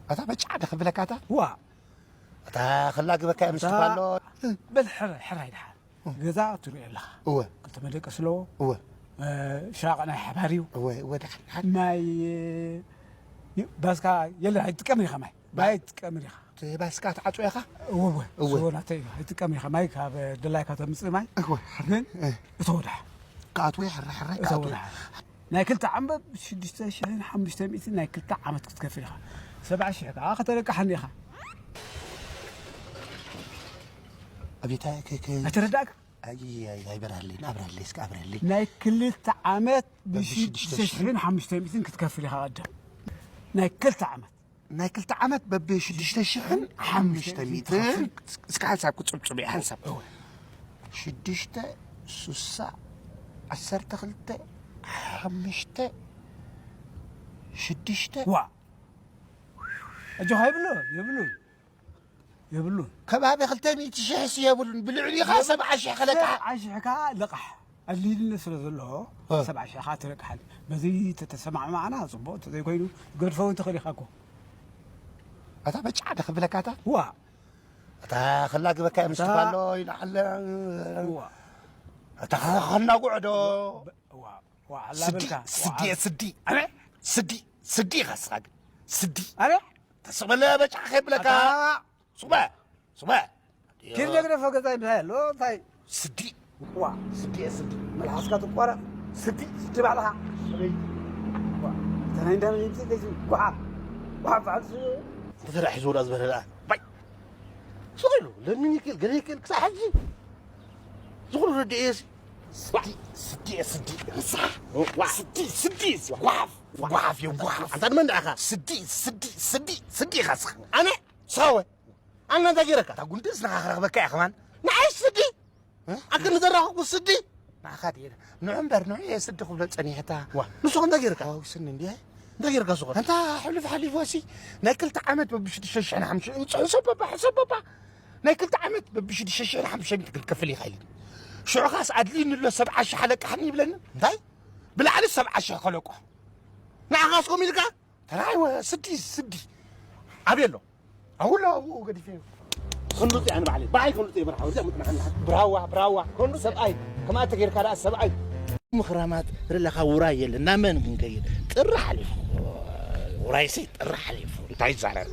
ኣታ በጫ ደ ክብለካ ኣታ? ዋ። ኣታ ክላግበካ እየ ምስ እታ ትፋሎ። በል ሕራይ፣ ሕራይ ድሓር። ገዛ ትሪኦ ኣለኻ። እወ። ክልተ መደቀሲ ኣለዎ። እወ። እ፣ ሽቓቕ ናይ ሓባር እዩ። እወ፣ እወ፣ ድሓር፣ ድሓር። ማይ፣ እ፣ ባስካ የለን፣ ኣይትጥቀምን ኢኻ ማይ። ማይ ኣይትጥቀምን ኢኻ። እቲ ባስካ ትዓጽዎ ኢኻ? እወ፣ እወ። እወ። ስዎ ናተይ እዩ። ኣይትጥቀምን ኢኻ። ማይ ካብ ደላይካ ተምጽእ ማይ። እወ። ግን እ። እተወ ድሓር። ክኣትዎ እየ፣ ሕራይ፣ ሕራይ እተወ ክኣትዎ እየ። ድሓር። ናይ ክልተ ዓመት ሽዱሽተ ሽሕን ሓሙሽተ ሚእትን ናይ ክልተ ዓመት ክትከፍል ኢኻ። ሰብዓ ሽሕ ከኣ ከተለቅሓኒ ኢኻ። ኣቤት፣ ኣይ፣ ከ-፣ ከ-፣ ኣይተረዳእካ? ኣይ፣ ኣይ፣ ኣይበርሃለይን፣ ኣብርሃለይ፣ እስኪ ኣብርሃለይ። ናይ ክልተ ዓመት ብሽዱሽተ ሽሕን ሓሙሽተ ሚእትን ክትከፍል ኢኻ ቀደም። ናይ ክልተ ዓመት። ናይ ክልተ ዓመት በብሽዱሽተ ሽሕን ሓሙሽተ ሚእትን። እስኪ ሓንሳብ ክጽብጽብ እየ፣ ሓንሳብ። እወ። ሽዱሽተ፣ ሱሳ፣ ዓሰርተ ክልተ፣ ሓሙሽተ፣ ሽዱሽተ። ዋ። ኣጆኻ የብሉን፣ የብሉን፣ የብሉን። ከባቢ ክልተ ሚእቲ ሽሕስ የብሉን፣ ብልዕሊኻ ሰብዓ ሽሕ ከለቅሓ። ሰብዓ ሽሕ ከኣ ለቃሕ። ኣድልይልነት ስለ ዘለዎ፣ እ። ሰብዓ ሽሕ ከኣ ትለቅሓኒ። በዚ ተተሰማዕማዕና ጽቡቕ፣ እንተዘይኮይኑ ገድፎ እውን ትኽእል ኢኻ እኮ። ኣታ በጫ ደ ክብለካ ኣታ? ዋ። ኣታ ክላግበካ እየ ምስ እታ ትፋሎ ይልዓለ። ዋ። ኣታ ከናጉዕ ዶ? ዋ፣ ዋ፣ ስዲ፣ ኣላበልካ። ስዲ፣ ዋ። ስዲ። ኣነ? ስዲ፣ ስዲ ኢኻ ንስኻ ግን። ስዲ። ኣነ? ተስቕ በለ በጫ ከይብለካ። ኣታ ሱቕ በል፣ ሱቕ በል። ኪድ ለግደፎ ገዛ እንታይ ኣሎ? እንታይ? ስዲ። ዋ፣ ስዲ እየ፣ ስዲ። መልሓስካ ትቋረጽ። ስዲ፣ ስዲ ባዕልኻ። ዋ፣ እታ ናይ እንዳ መን ይምጽእ ገይዙ? ጓሓፍ። ጓሓፍ በዓል ሱ-፣ እንተ ተደኣ ሒዝዎ ደኣ ዝበለ ደኣ። ባይ። ሱቕ ኢሉ፣ ለምን ይክእል፣ ገለ ይክእል፣ ክሳዕ ሕጂ። ዝኹሉ ረድኤ እየ። ስዲ፣ ስዲ እየ፣ ስዲ። ዋ፣ ስዲ፣ ስዲ፣ ጓሓፍ፣ ጓሓፍ እየ፣ ጓሓፍ። ኣንታ ንመን ደኣ ኢኻ? ስዲ፣ ስዲ፣ ስዲ፣ ስዲ ኢኻ ንስኻ። ኣነ? ንስኻ ወ? ኣነ እንታይ ገይረካ? እታ ጉንዲ እዝንኻ ክረኽበካ እየ ከማን። ንዓይ ስዲ? እ? ኣክል ንዘራኽብኩ ስዲ? ንዓኻ ድየ? ንዑ እምበር፣ ንዑ እየ ስዲ ክብሎ ጸኒሐ እታ። ዋ፣ ንስኹም እንታይ ገይርካ? ሓዋዊስኒ እንድየ። እንታይ ገይርካ ንስኹም? ኣንታ ሕሉፍ ሓሊፉ ሲ፣ ናይ ክልተ ዓመት በብሽዱሽተ ሽሕን ሓሙሽተ፣ ሕሰብ በባ፣ ሕሰብ በባ። ናይ ክልተ ዓመት በብሽዱሽተ ሽሕን ሓሙሽተ ሚእትን ክትከፍል ኢኻ ኢሉኒ። ሽዑ ኻስ ኣድልዩኒ ኣሎ ሰብዓ ሽሕ ኣለቅሓኒ ይብለኒ። እንታይ? ብላዕሊ ሰብዓ ሽሕ ከለቆ። ንዓኻስ ከምኡ ኢልካ? ተራይ ወ-፣ ስዲ፣ ስዲ። ኣበይ ኣሎ? ኣውላ ኣብኡ ገዲፈዮ። ክንዱጽ እየ ኣነ ባዕለይ። ብኣይ ክንዱጽ እየ በርሃ። ወዲያ ምጥናዕና። ብራዋ፣ ብራዋ። ክንዱጽ ሰብኣይ። ከማእተ ጌርካ ደኣ ሰብኣይ። ምኽራማት ርለኻ ውራይ የለ። ናብ መን ክንከይድ? ጥሪ ሓሊፉ። ውራይሲ ጥሪ ሓሊፉ። እንታይ ይዛረብ?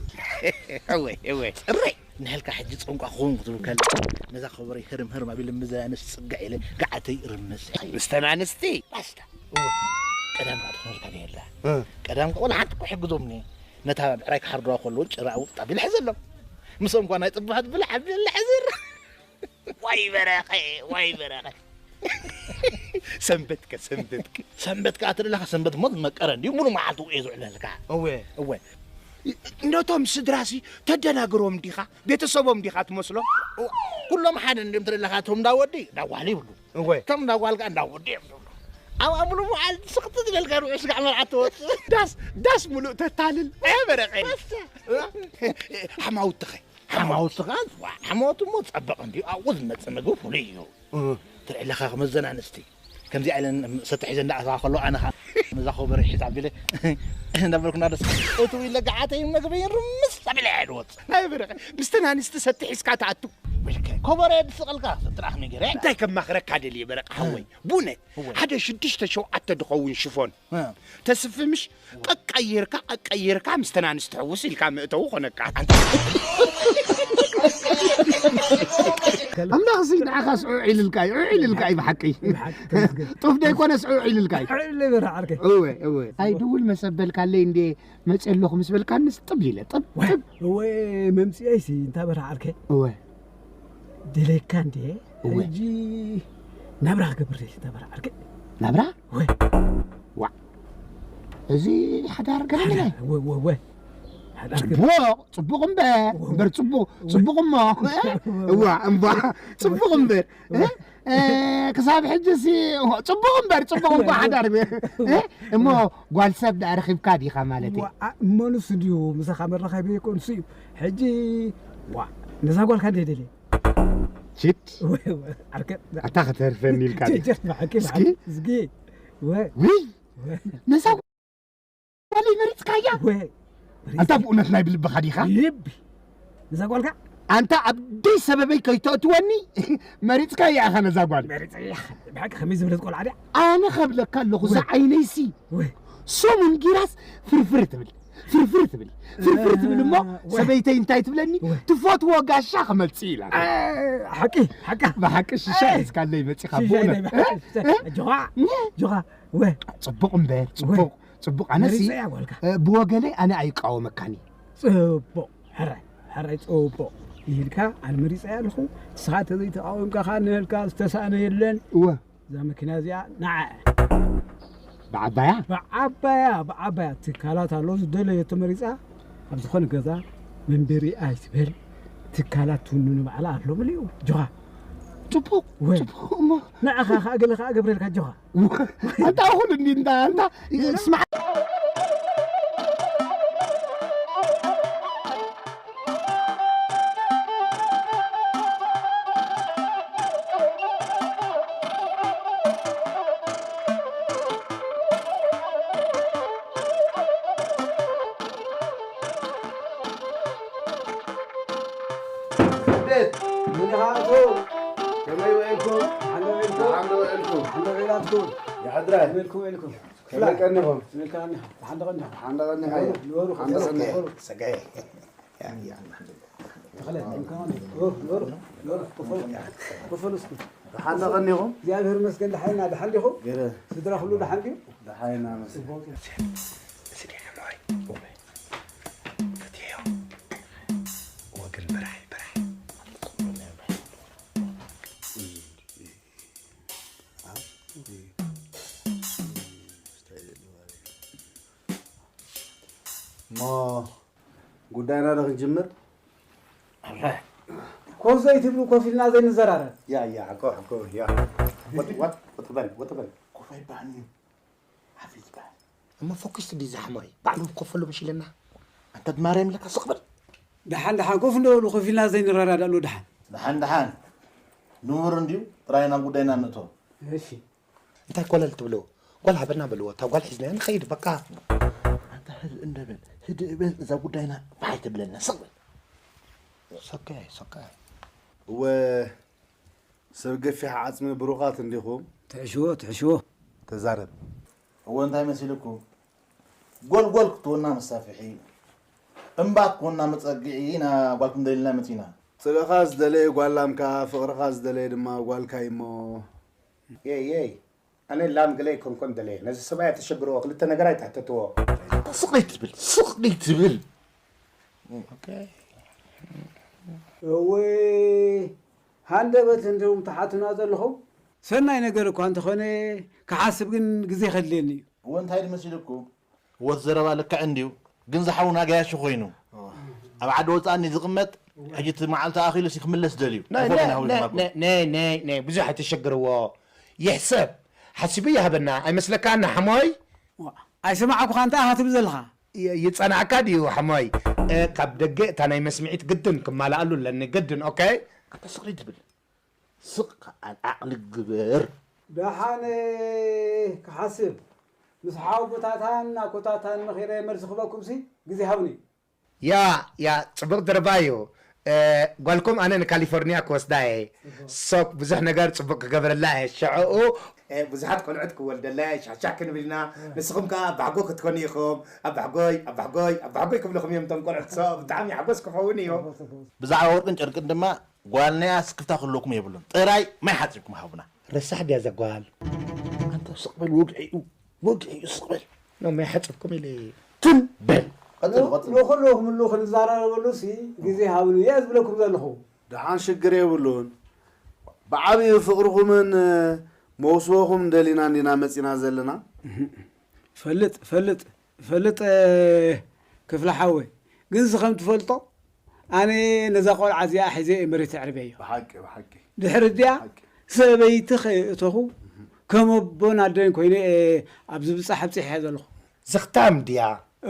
እወ፣ እወ። ጥሪ። ንሕልካ ሕጂ ጸንቋ ክኸውን ክትብል ከለኻ፣ ነዛ ከበሮይ ህርም ህርም ኣቢለ ምዘ ኣንስ ጽግዕ ኢለ ገዓተይ ርምስ። ምስተን ኣንስቲ? ባስታ። እወ። ቀዳም ከኣ ትኾነልካ ነይርላ። እ። ቀዳም ከኣ ወላ ሓንቲ እኮ ይሕግዞም ነየ። ነታ ብዕራይ ክሓርድዋ ከለዉ ጭራ ውጥ ኣቢለ ሕዘሎም። ምስኦም እኳ ናይ ጽቡሓት ብልሕ ኣቢለ ሕዘር። ዋይ በረኸ፣ ዋይ በረኸ። ሰንበትከ፣ ሰንበትከ። ሰንበት ከኣ ትደለኻ፣ ሰንበት እሞ ዝመቀረ እንድዩ፣ ሙሉ መዓልቲ ውዒ ዝውዕለልካ። እወ። እወ። ነቶም ስድራሲ ተደናግሮም ዲኻ? ቤተሰቦም ዲኻ ትመስሎም? እወ። ኩሎም ሓደ እንድዮም ትደለኻ፣ እቶም እንዳ ወዲ፣ እንዳ ጓል ይብሉ። እወ። እቶም እንዳ ጓል ከኣ እንዳ ወዲ እዮም ዝብሉ። ኣብኣ ሙሉ መዓልቲ ስኽቲ ዝበልካ ንዑ ስጋዕ መርዓ ትወጽእ። ዳስ፣ ዳስ ሙሉእ ተታልል። ኣየ በረቐ። ሓማውትኸ? ሓማውትኻ፣ ዋ፣ ሓማውት እሞ ጸበቕ እንድዩ። ኣብኡ ዝመጽእ ምግቢ ፍሉይ እዩ። እህ። ትርኢ ኣለኻ፣ ከመዘን ኣንስቲ ከምዚ ኢለን ሰተ ሒዘን እንዳኣተዋ ከለዋ፣ ኣነ ኸኣ ነዛ ኮበረ ሒዝ ኣቢለ እንዳበልኩ እንዳደስ እትው ኢለ ገዓተይ መግበይ ርምስ ኣቢለ እየ ዝወጽእ። ኣይ በረኸ፣ ምስተን ኣንስቲ ሰተ ሒዝካ ትኣቱ። ወይልከ፣ ኮበረ ድስቐልካ፣ ሰትራኽ ነገር። እንታይ ከማኽረካ ደልየ በረቐ ሓወይ? እህ። ቡነ፣ እወ። ሓደ ሽዱሽተ ሸውዓተ ድኸውን ሽፎን። እህ። ተስፊ ምሽ ቀቃይርካ፣ ቀቃይርካ፣ ምስተን ኣንስቲ ሕውስ ኢልካ ምእተው ኾነካ። ኣምላኽ እዚ ንዓኻ ስዑዕ ኢልልካ እዩ፣ ዑዕ ኢልልካ እዩ ብሓቂ። ብሓቂ ተመስገን። ጡፍ ደይኮነስ ዑዕ ኢልልካ እዩ። ዑዕ ኢለ በርሃ ዓርከይ። እወ፣ እወ። ኣይ ድውል መሰበልካለይ እንዴ መጽእ ኣለኹ ምስ በልካንስ ጥብ ኢለ፣ ጥብ፣ ወይ፣ ጥብ። እወ፣ መምጽኤይሲ እንታ በርሃ ዓርከይ። እወ። ደለይካ እንዴ? እወ። ሕጂ ናብራ ክገብር ደሊ፣ ናብራ ዓርከይ። ናብራ? እወ። ዋ። እዚ ሓዳር ገለ ሓዳር፣ ምናይ? እወ፣ እወ፣ እወ። ሓዳር ገለ ጽቡቕ፣ ጽቡቕ እምበር፣ እወ። እምበር ጽቡቅ፣ እወ። ጽቡቕ እሞ። እወ። እዋ፣ እምባ፣ ጽቡቕ እምበር። እወ። እ? እ፣ ክሳብ ሕጂ ሲ፣ እወ፣ ጽቡቕ እምበር፣ ጽቡቕ እምባ እወ፣ እወ። ሓዳር። እወ። እ? እሞ ጓል ሰብ ደኣ ረኺብካ ዲኻ ማለተይ? እዋ፣ ኣ-፣ እሞ ንሱ ድዩ ምሳኻ መራኸቢ እኮ ንሱ እዩ። ሕጂ፣ ዋ፣ ነዛ ጓልካ እንዴ ደልየ? ቺት። ወይ፣ ወይ፣ ዓርከ-፣ ኣታ ከተርፈኒ ኢልካ ዲኻ? ጀጀ፣ ብሓቂ፣ እስኪ። ብሓቂ፣ እስኪ። ወይ። ውይ! ወይ። ነዛ ጓለይ መሪጽካያ? ወይ። ኣንታ ብእውነት ናይ ብልብኻ ዲኻ? ልቢ። እዛ ጓልካ? ኣንታ ኣብ ደይ ሰበበይ ከይተእትወኒ መሪጽካ እያ ኢኻ ነዛ ጓል። መሪጸ እያ። ብሓቂ ከመይ ዝበለት ቆልዓ ድያ? ኣነ ከብለካ ኣለኹ፣ እዛ ወይ። ዓይነይሲ ወይ። ሰሙን ጊራስ ፍርፍር ትብል። ፍርፍር ትብል። ፍርፍር ትብል እሞ ወይ። ሰበይተይ እንታይ ትብለኒ? ወይ። ትፈትዎ ጋሻ ክመጽእ ኢላ። እ፣ ሓቂ፣ ሓቂ። ብሓቂ ሽሻ ኣይ። ሒዝካለይ መጺኻ ሽሻ ብእውነት። ኢለይ ብሓቂ፣ እ? ሽሻ። እ? ጆኻ፣ እ? ጆኻ፣ ወይ። ጽቡቕ እምበር፣ ወይ። ጽቡቕ፣ ጽቡቕ። ኣነሲ፣ መሪጸ እያ ጓልካ። እ፣ ብወገነይ ኣነ ኣይቃወመካን እየ። ጽቡቕ፣ ሕራይ፣ ሕራይ ጽቡቕ። ኢልካ ኣነ መሪጸ እያ ኣለኹ። ንስኻ ተዘይተቃወምካ ከኣ ንህልካ ዝተሳእነ የለን። እወ። እዛ መኪና እዚኣ ንዓ እያ። ብዓባያ? ብዓባያ፣ ብዓባያ። ትካላት ኣሎ ዝደለዮ ተመሪጻ ኣብ ዝኾነ ገዛ መንበሪ ኣይትበል። ትካላት ትውንኑ ባዕላ ኣሎ ምልኡ። ጆኻ። ጽቡቕ፣ ወይ። ጽቡቕ እሞ። ንዓኻ ከኣ ገለ ከኣ ገብረልካ ጆኻ። ኣንታ ኣኹል እንዲ እንዳ ኣንታ ስማዕ። እንዴት? ምን ይሃቱ? ከመይ ውዒልኩም? ደሓን ዶ ውዒልኩም? ደሓን ዶ ውዒልኩም? ደሓን ዶ ውዒላትኩም? ይሓድራይ? ከመይ ኢልኩም ውዒልኩም? ከመይ ቀኒኹም? ከመይ ኢልካ ቀኒኻ? ደሓን ዶ ቀኒኻ? ደሓን ዶ ቀኒኻ? ንበሩ፣ ንበሩ፣ ደሓን ዶ ንበሩ፣ ቀኒኻ? ንበሩ። ሰጋይ። ያ፣ ያ። ተኽለ፣ ንበሩ፣ ንበሩ፣ ንበሩ። ክፈሉ፣ ክፈሉ እስኪ። ደሓን ዶ ቀኒኹም? እግዚኣብሔር ይመስገን፣ ደሓን ኢና፣ ደሓን ዲኹም? ገለ። ስድራ ኩሉ ደሓን ድዩ? ደሓን ኢና፣ መስገን። ጽቡቕ። እዚ ዲኻ ማይ? እወ። ፈትየዮ። እወ፣ ግን ብራይ፣ ብራይ። እሞ ጉዳይና ዶ ክንጅምር? ኣረ፣ ኮፍ ዘይትብሉ፣ ኮፍ ኢልና ዘይንዘራረብ? ያ፣ ያ፣ ሓቆ፣ ሓቆ፣ ያ። ወጥ፣ ወጥ፣ ወጥ በል፣ ወጥ በል። ኮፍ ኣይበሃልን እዩ። ሓፊዝ በሃል። እሞ ፎኪስ ድዩ ዝሓሞይ? ባዕሉ ኮፍ ኣሎ ምሽ ኢለና። ኣንተ ብማርያም ኢለካ ስቕ በል። ደሓን፣ ደሓን፣ ኮፍ እንዶ በሉ፣ ኮፍ ኢልና ዘይንረዳዳእሉ ደሓን። ደሓን፣ ደሓን። ንቡር እንድዩ፣ ጥራይ ናብ ጉዳይና ንእቶ። እሺ። እንታይ ኮለል ትብሉ? ጓል ሃበና በልዎ፣ እታ ጓል ሒዝናያ ንኸይድ፣ በቃ። ኣንታ ህድእ እንደ በል፣ ህድእ በል፣ እዛ ጉዳይና ባይ ትብለና፣ ስቕ በል። ሰካይ፣ ሰካይ። እወ፣ ሰብ ገፊሕ ዓጽሚ ብሩኻት እንዲኹም። ትሕሽዎ፣ ትሕሽዎ። ተዛረብ። እወ፣ እንታይ መሲልኩም? ጎልጎል ክትወና መሳፍሒ፣ እምባ ክትወና መጸግዒ ኢና ጓልኩም ደሊልና መጺና። ጽልእኻ ዝደለየ ጓል ላምካ፣ ፍቕርኻ ዝደለየ ድማ ጓልካ እሞ። የይ፣ የይ፣ ኣነ ላም ገለ ኣይኮንኮን ደለየ። ነዚ ሰብኣይ ኣተሸግርዎ፣ ክልተ ነገር ኣይትሕተትዎ። ስቕ ደይ ትብል፣ ስቕ ደይ ትብል። ኦኬ። እወይ፣ ሃንደበት እንዲኹም ትሓቱና ዘለኹም። ሰናይ ነገር እኳ እንተኾነ፣ ክሓስብ ግን ግዜ ከድልየኒ እዩ። እወ፣ እንታይ ድመሲልኩም? ወት ዘረባ ልክዕ እንድዩ፣ ግን ዝሓውና ገያሹ ኮይኑ። ኣብ ዓዲ ወጻኢ እንድዩ ዝቕመጥ፣ ሕጂ እቲ መዓልቲ ኣኺሉሲ ክምለስ ደልዩ። ናይ፣ ይፈልጥ ናይ፣ ኢና፣ ናይ፣ ዝሃብኩም። ናይ፣ ናይ፣ ናይ፣ ናይ፣ ብዙሕ ኣይተሸግርዎ። ይሕሰብ። ሓሲቡ ይሃበና። ኣይመስለካን ሓሞይ? ዋ፣ ኣይሰማዕኩኻ እንታይ ኢኻ ትብል ዘለኻ? ይ-፣ ይጸናዕካ ድዩ ሓሞይ? እ፣ ካብ ደገ እታ ናይ መስምዒት ግድን ክማልኣሉ ኣለኒ። ግድን፣ ኦኬ? ኣታ ስቕ ትብል። ስቕ ከኣ ዓቕሊ ግበር። ደሓን ክሓስብ፣ ምስ ሓወቦታታን ኣኮታታን መኺረ መልሲ ክበኩምሲ ግዜ ሃቡኒ። ያ፣ ያ፣ ጽቡቕ ዘረባ እዩ። እ፣ ጓልኩም ኣነ ንካሊፎርኒያ ክወስዳ እየ። ጽቡቕ። ሶ ብዙሕ ነገር ጽቡቕ ክገብረላ እየ። ሽዕኡ፣ እ፣ ብዙሓት ቆልዑት ክወልደላ እየ። ሻሻ ክንብል ኢና። እ። ንስኹም ከኣ ኣባሕጎ ክትኮኑ ኢኹም። ኣባሕጎይ፣ ኣባሕጎይ፣ ኣባሕጎይ ክብልኹም እዮም እቶም ቆልዑት። ሶ ብጣዕሚ ሓጎስ ክኸውን እዩ። ጽቡቕ፣ ጽቡቕ። ብዛዕባ ወርቅን ጨርቅን ድማ ጓል ናይ ኣስክፍታ ክህልወኩም የብሉን። ጥራይ ማይ ሓጺብኩም ሃቡና። ረሳሕ ድያ እዛ ጓል? ኣንታ ስቕ በል፣ ወግዒ እዩ፣ ወግዒ እዩ፣ ስቕ በል። ኖ፣ ማይ ሓጺብኩም ኢለ። ትም በል። ቀጽል፣ ቀጽል። ንኹሉ ክምሉ ክንዘራረበሉ ሲ ግዜ ሃብኒ እየ ዝብለኩም ዘለኹ። ደሓን ሽግር የብሉን። ብዓቢኡ ፍቕርኹምን መውስቦኹም ደሊና እንዲና መጺና ዘለና። ፈልጥ፣ ፈልጥ፣ ፈልጥ፣ ክፍለ ሓወይ። ግን እዚ ከም ትፈልጦ፣ ኣነ ነዛ ቆልዓ እዚኣ ሒዘ እየ መሬት ኣዕርበዮ። ብሓቂ፣ ብሓቂ። ድሕሪ እዚኣ ብሓቂ። ሰበይቲ ከየእተኹ፣ ከም ኣቦን ኣደን ኮይነ እየ ኣብዚ ብጻሕ ኣብጺሐያ ዘለኹ። ዘኽታም ድያ?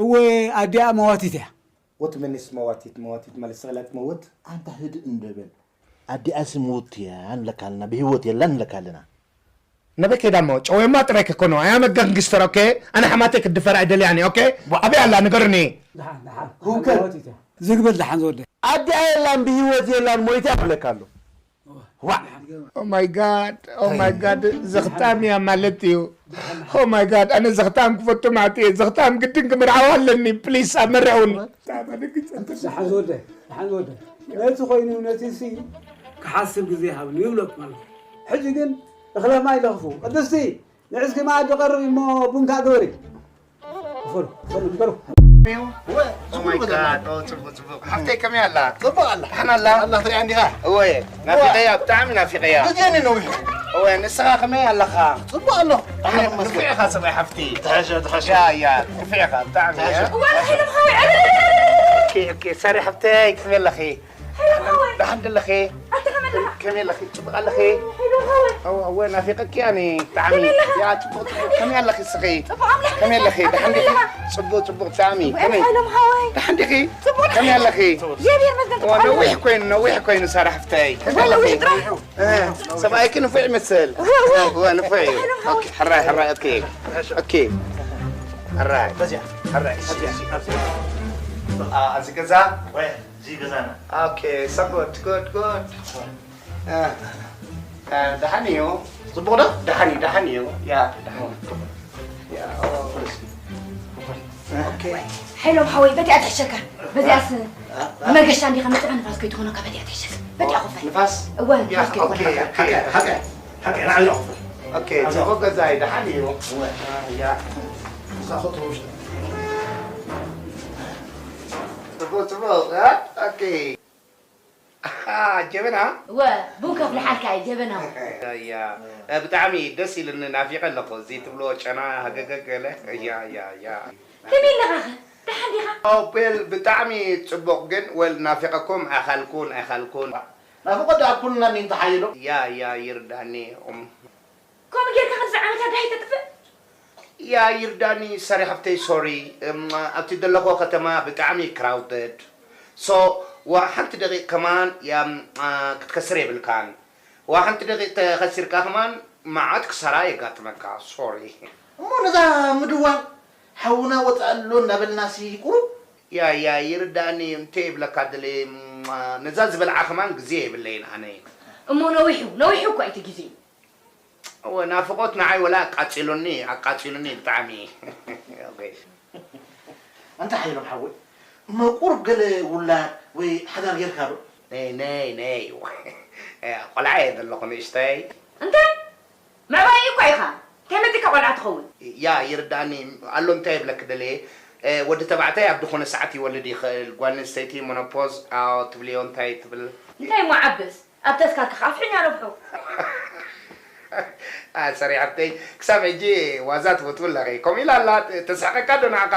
እወ፣ ኣዲኣ መዋቲት እያ። ወትመኒስ መዋቲት፣ መዋቲት ማለት ስቕላ ትመውት? ኣንታ ህድእ እንዶ በል። ኣዲኣሲ ምውት እያ ንብለካ ኣለና፣ ብህይወት የላን ንብለካ ኣለና። ነበይ ከይዳ እሞ ጨወማ ጥራይ ከኮኖ ኣያ መጋንግስተር። ኦኬ፣ ኣነ ሓማተይ ክትድፈር ኣይደልያን እየ። ኦኬ፣ ኣበይ ኣላ ንገርኒ። ደሓን ደሓን። ህውከት። ዝግበል ደሓን ዝወደ። ኣዲኣ የላን ብህይወት የላን ሞይታ ይብለካ ኣሎ። ዋዕ። Oh my god, oh my god፣ ዘኽታም እያ ማለት እዩ። Oh my god፣ ኣነ ዘኽታም ክፈቱ ማለት እየ። ዘኽታም ግድን ክምርዓው ኣለኒ። ፕሊስ ኣመርዕውን። ደሓን ዝወደ። ደሓን ዝወደ። ነቲ ኮይኑ ነቲ ሲ ክሓስብ ግዜ ይሃብኒ ይብለኩም ኣለኹ። ሕጂ ግን እኽለ ማይ ለኽፉ። ቅድስቲ ንዕስኪ መኣዲ ቀርቢ እሞ ቡንካ ግበሪ። ክፈሉ ክፈሉ ንገሩ። Oh my god፣ ኦ፣ ጽቡቕ ጽቡቕ። ሓፍተይ ከመይ ኣላ? ጽቡቕ ኣላ። ደሓን ኣላ? ኣላ ትሪኣ እንዲኻ? እወ፣ ናፊቐያ፣ ብጣዕሚ ናፊቐያ። ግዜኒ ነዊሑ። እወ፣ ንስኻ ከመይ ኣለኻ? ጽቡቕ ኣለኹ። ኣነ ንፉዕ ኢኻ ሰብኣይ ሓፍቲ። ትሕሸ ትሕሸ። ያ ያ፣ ንፉዕ ኢኻ ብጣዕሚ። ትሕሸ። እዋ፣ ንሓይሎም ሓወይ፣ ዕልልልልልልል። ኦኬ ኦኬ፣ ሳሪ ሓፍተይ ከመይ ኣለኺ? ሓይሎም ሓወይ። ደሓን ደለኺ? ኣንተ ከመይ ኣለኻ? ከመይ ኣለኺ? ጽቡቕ ኣለኺ? ሓይሎም ሓወይ። እወ እወ፣ ናፊቐኪ ኣነ ብጣዕሚ። ከመይ ኣለኻ? ያ ጽቡቕ ጽቡቕ። ከመይ ኣለኺ እስኺ? ጽቡቕ ኣምላኽ ከመይ ኣለኺ? ይመስገን። ደሓን ዲኺ? ከመይ ኣለኻ? ጽቡቕ ጽቡቕ። ብጣዕሚ። ከመይ? ውዕል ሓይሎም ሓወይ። ደሓን ዲኺ? ጽቡቕ። ከመይ ኣለኺ? ያ፣ ብየር መስገን ኦ፣ ጽቡቕ ነዊሕ ኣለኹ። ኮይኑ፣ ነዊሕ ኮይኑ ሳራ ሓፍተይ። ከመይ ወላ ኣለኺ? ውሽ ጥራሕ። እ፣ ሰብኣይኪ ንፉዕ ይመስል። እወ፣ እወ። እወ፣ ንፉዕ እዩ። ሓይሎም ሓወይ። ኦኬ፣ ሕራይ፣ ሕራይ፣ ኦኬ። ኦኬ። ሕራይ። በዚያ። ሕራይ፣ እሺ፣ በዚያ። እሺ። በዚያ። ኣ፣ ኣብዚ ገዛ? ወይ፣ እዚ ገዛና። ኦኬ፣ so good, good, good። እ፣ እ፣ ደሓን እዩ። ጽቡቕ ዶ? ደሓን እዩ፣ ደሓን እዩ። ያ፣ ደሓን እዩ። ያ፣ ኦ። ኦኬ። ሓይሎም ሓወይ፣ በቲኣ ትሕሸካ። በዚኣስ መገሻ እንዲኻ መጽኻ ንፋስ ከይትኾነካ፣ በቲኣ ትሕሸካ። በቲኣ ክፈል። ንፋስ? እወ፣ ያ፣ ንፋስ ኦኬ፣ ከይትኾነካ። ኦኬ። ሓቀ፣ ሓቀ፣ ሓቀ፣ ንዓዮ ክፈል። ኦኬ፣ ጽቡቕ ገዛ እዩ፣ ደሓን እዩ። እወ። ያ። እዛ ኸእትዎ ውሽጢ። ጽቡቕ፣ ጽቡቕ፣ እ? ኦኬ። ኣሃ፣ ጀበና? እወ፣ ቡን ከፍልሓልካ እየ፣ ጀበና እውን። ያ፣ እ፣ ብጣዕሚ ደስ ኢሉኒ፣ ናፊቐ ኣለኹ። እዚ ትብልዎ ጨና፣ ሃገገ ገለ። ያ፣ ያ፣ ያ። ከመይ ኣለኻኸ? ደሓን ዲኻ? ኦ፣ well፣ ብጣዕሚ ጽቡቕ፣ ግን፣ well፣ ናፊቐኩም ኣይኻልኩን፣ ኣይኻልኩን። ናፍቖት ደኣ ኣብ ኩልና እኒኦ እንተሓይሎ። ያ፣ ያ፣ ይርዳእኒ። እም። ከምኡ ጌርካ ከምዚ ዓይነት ኣጋሂ ተጥፍእ? ያ፣ ይርዳእኒ፣ ሳሪ ሓፍተይ፣ ሶሪ። እም፣ ኣብቲ ዘለኹዎ ከተማ ብጣዕሚ ክራውደድ። ሶ፣ ዋ ሓንቲ ደቂቕ ከማን፣ ያም፣ ኣ፣ ክትከስር የብልካን። ዋ ሓንቲ ደቂቕ ተኸሲርካ ከማን፣ መዓት ክሳራ የጋጥመካ። ሶሪ። እሞ ነዛ ምድዋል፣ ሓውና ወጻ ኣሎ እናበልናሲ ቁሩብ። ያ፣ ያ፣ ይርዳእኒ፣ እንተ ይብለካ ደለ፣ እም፣ ነዛ ዝበልዓ ከማን ግዜ የብለይን ኣነ። እሞ ነዊሑ፣ ነዊሑ እኮ እዩ እቲ ግዜ። እወ፣ ናፍቖት ንዓይ ወላ ኣቃጺሉኒ፣ ኣቃጺሉኒ ብጣዕሚ። ኦኬ። ኣንታ ሓይሎም ሓወይ፣ እሞ ቁሩብ ገለ ውላድ ወይ ሓዳር ጌርካ ዶ? ነይ፣ ነይ፣ ነይ። እ፣ ቆልዓ እየ ዘለኹ ንእሽተይ። እንታይ? ምዕባይ እኳ ኢኻ። እንታይ መጺካ ቆልዓ ትኸውን? ያ፣ ይርዳእኒ ኣሎ። እንታይ ይብለኪ ደልየ? እ፣ ወዲ ተባዕታይ ኣብ ዝኾነ ሰዓት ይወልድ ይኽእል። ጓል ኣንስተይቲ ሞኖፖዝ፣ ኣዎ፣ ትብልዮ እንታይ ትብል? እንታይ እሞ ዓብስ? ኣብ ተስካልካ ኣፍሕኛ ነብሑ። ኣሰሪ ሓብተይ፣ ክሳብ ሕጂ ዋዛ ትፈትው ኣለኺ። ከምኡ ኢላ ኣላ፣ ተስሕቀካ ዶ ንዓኻ?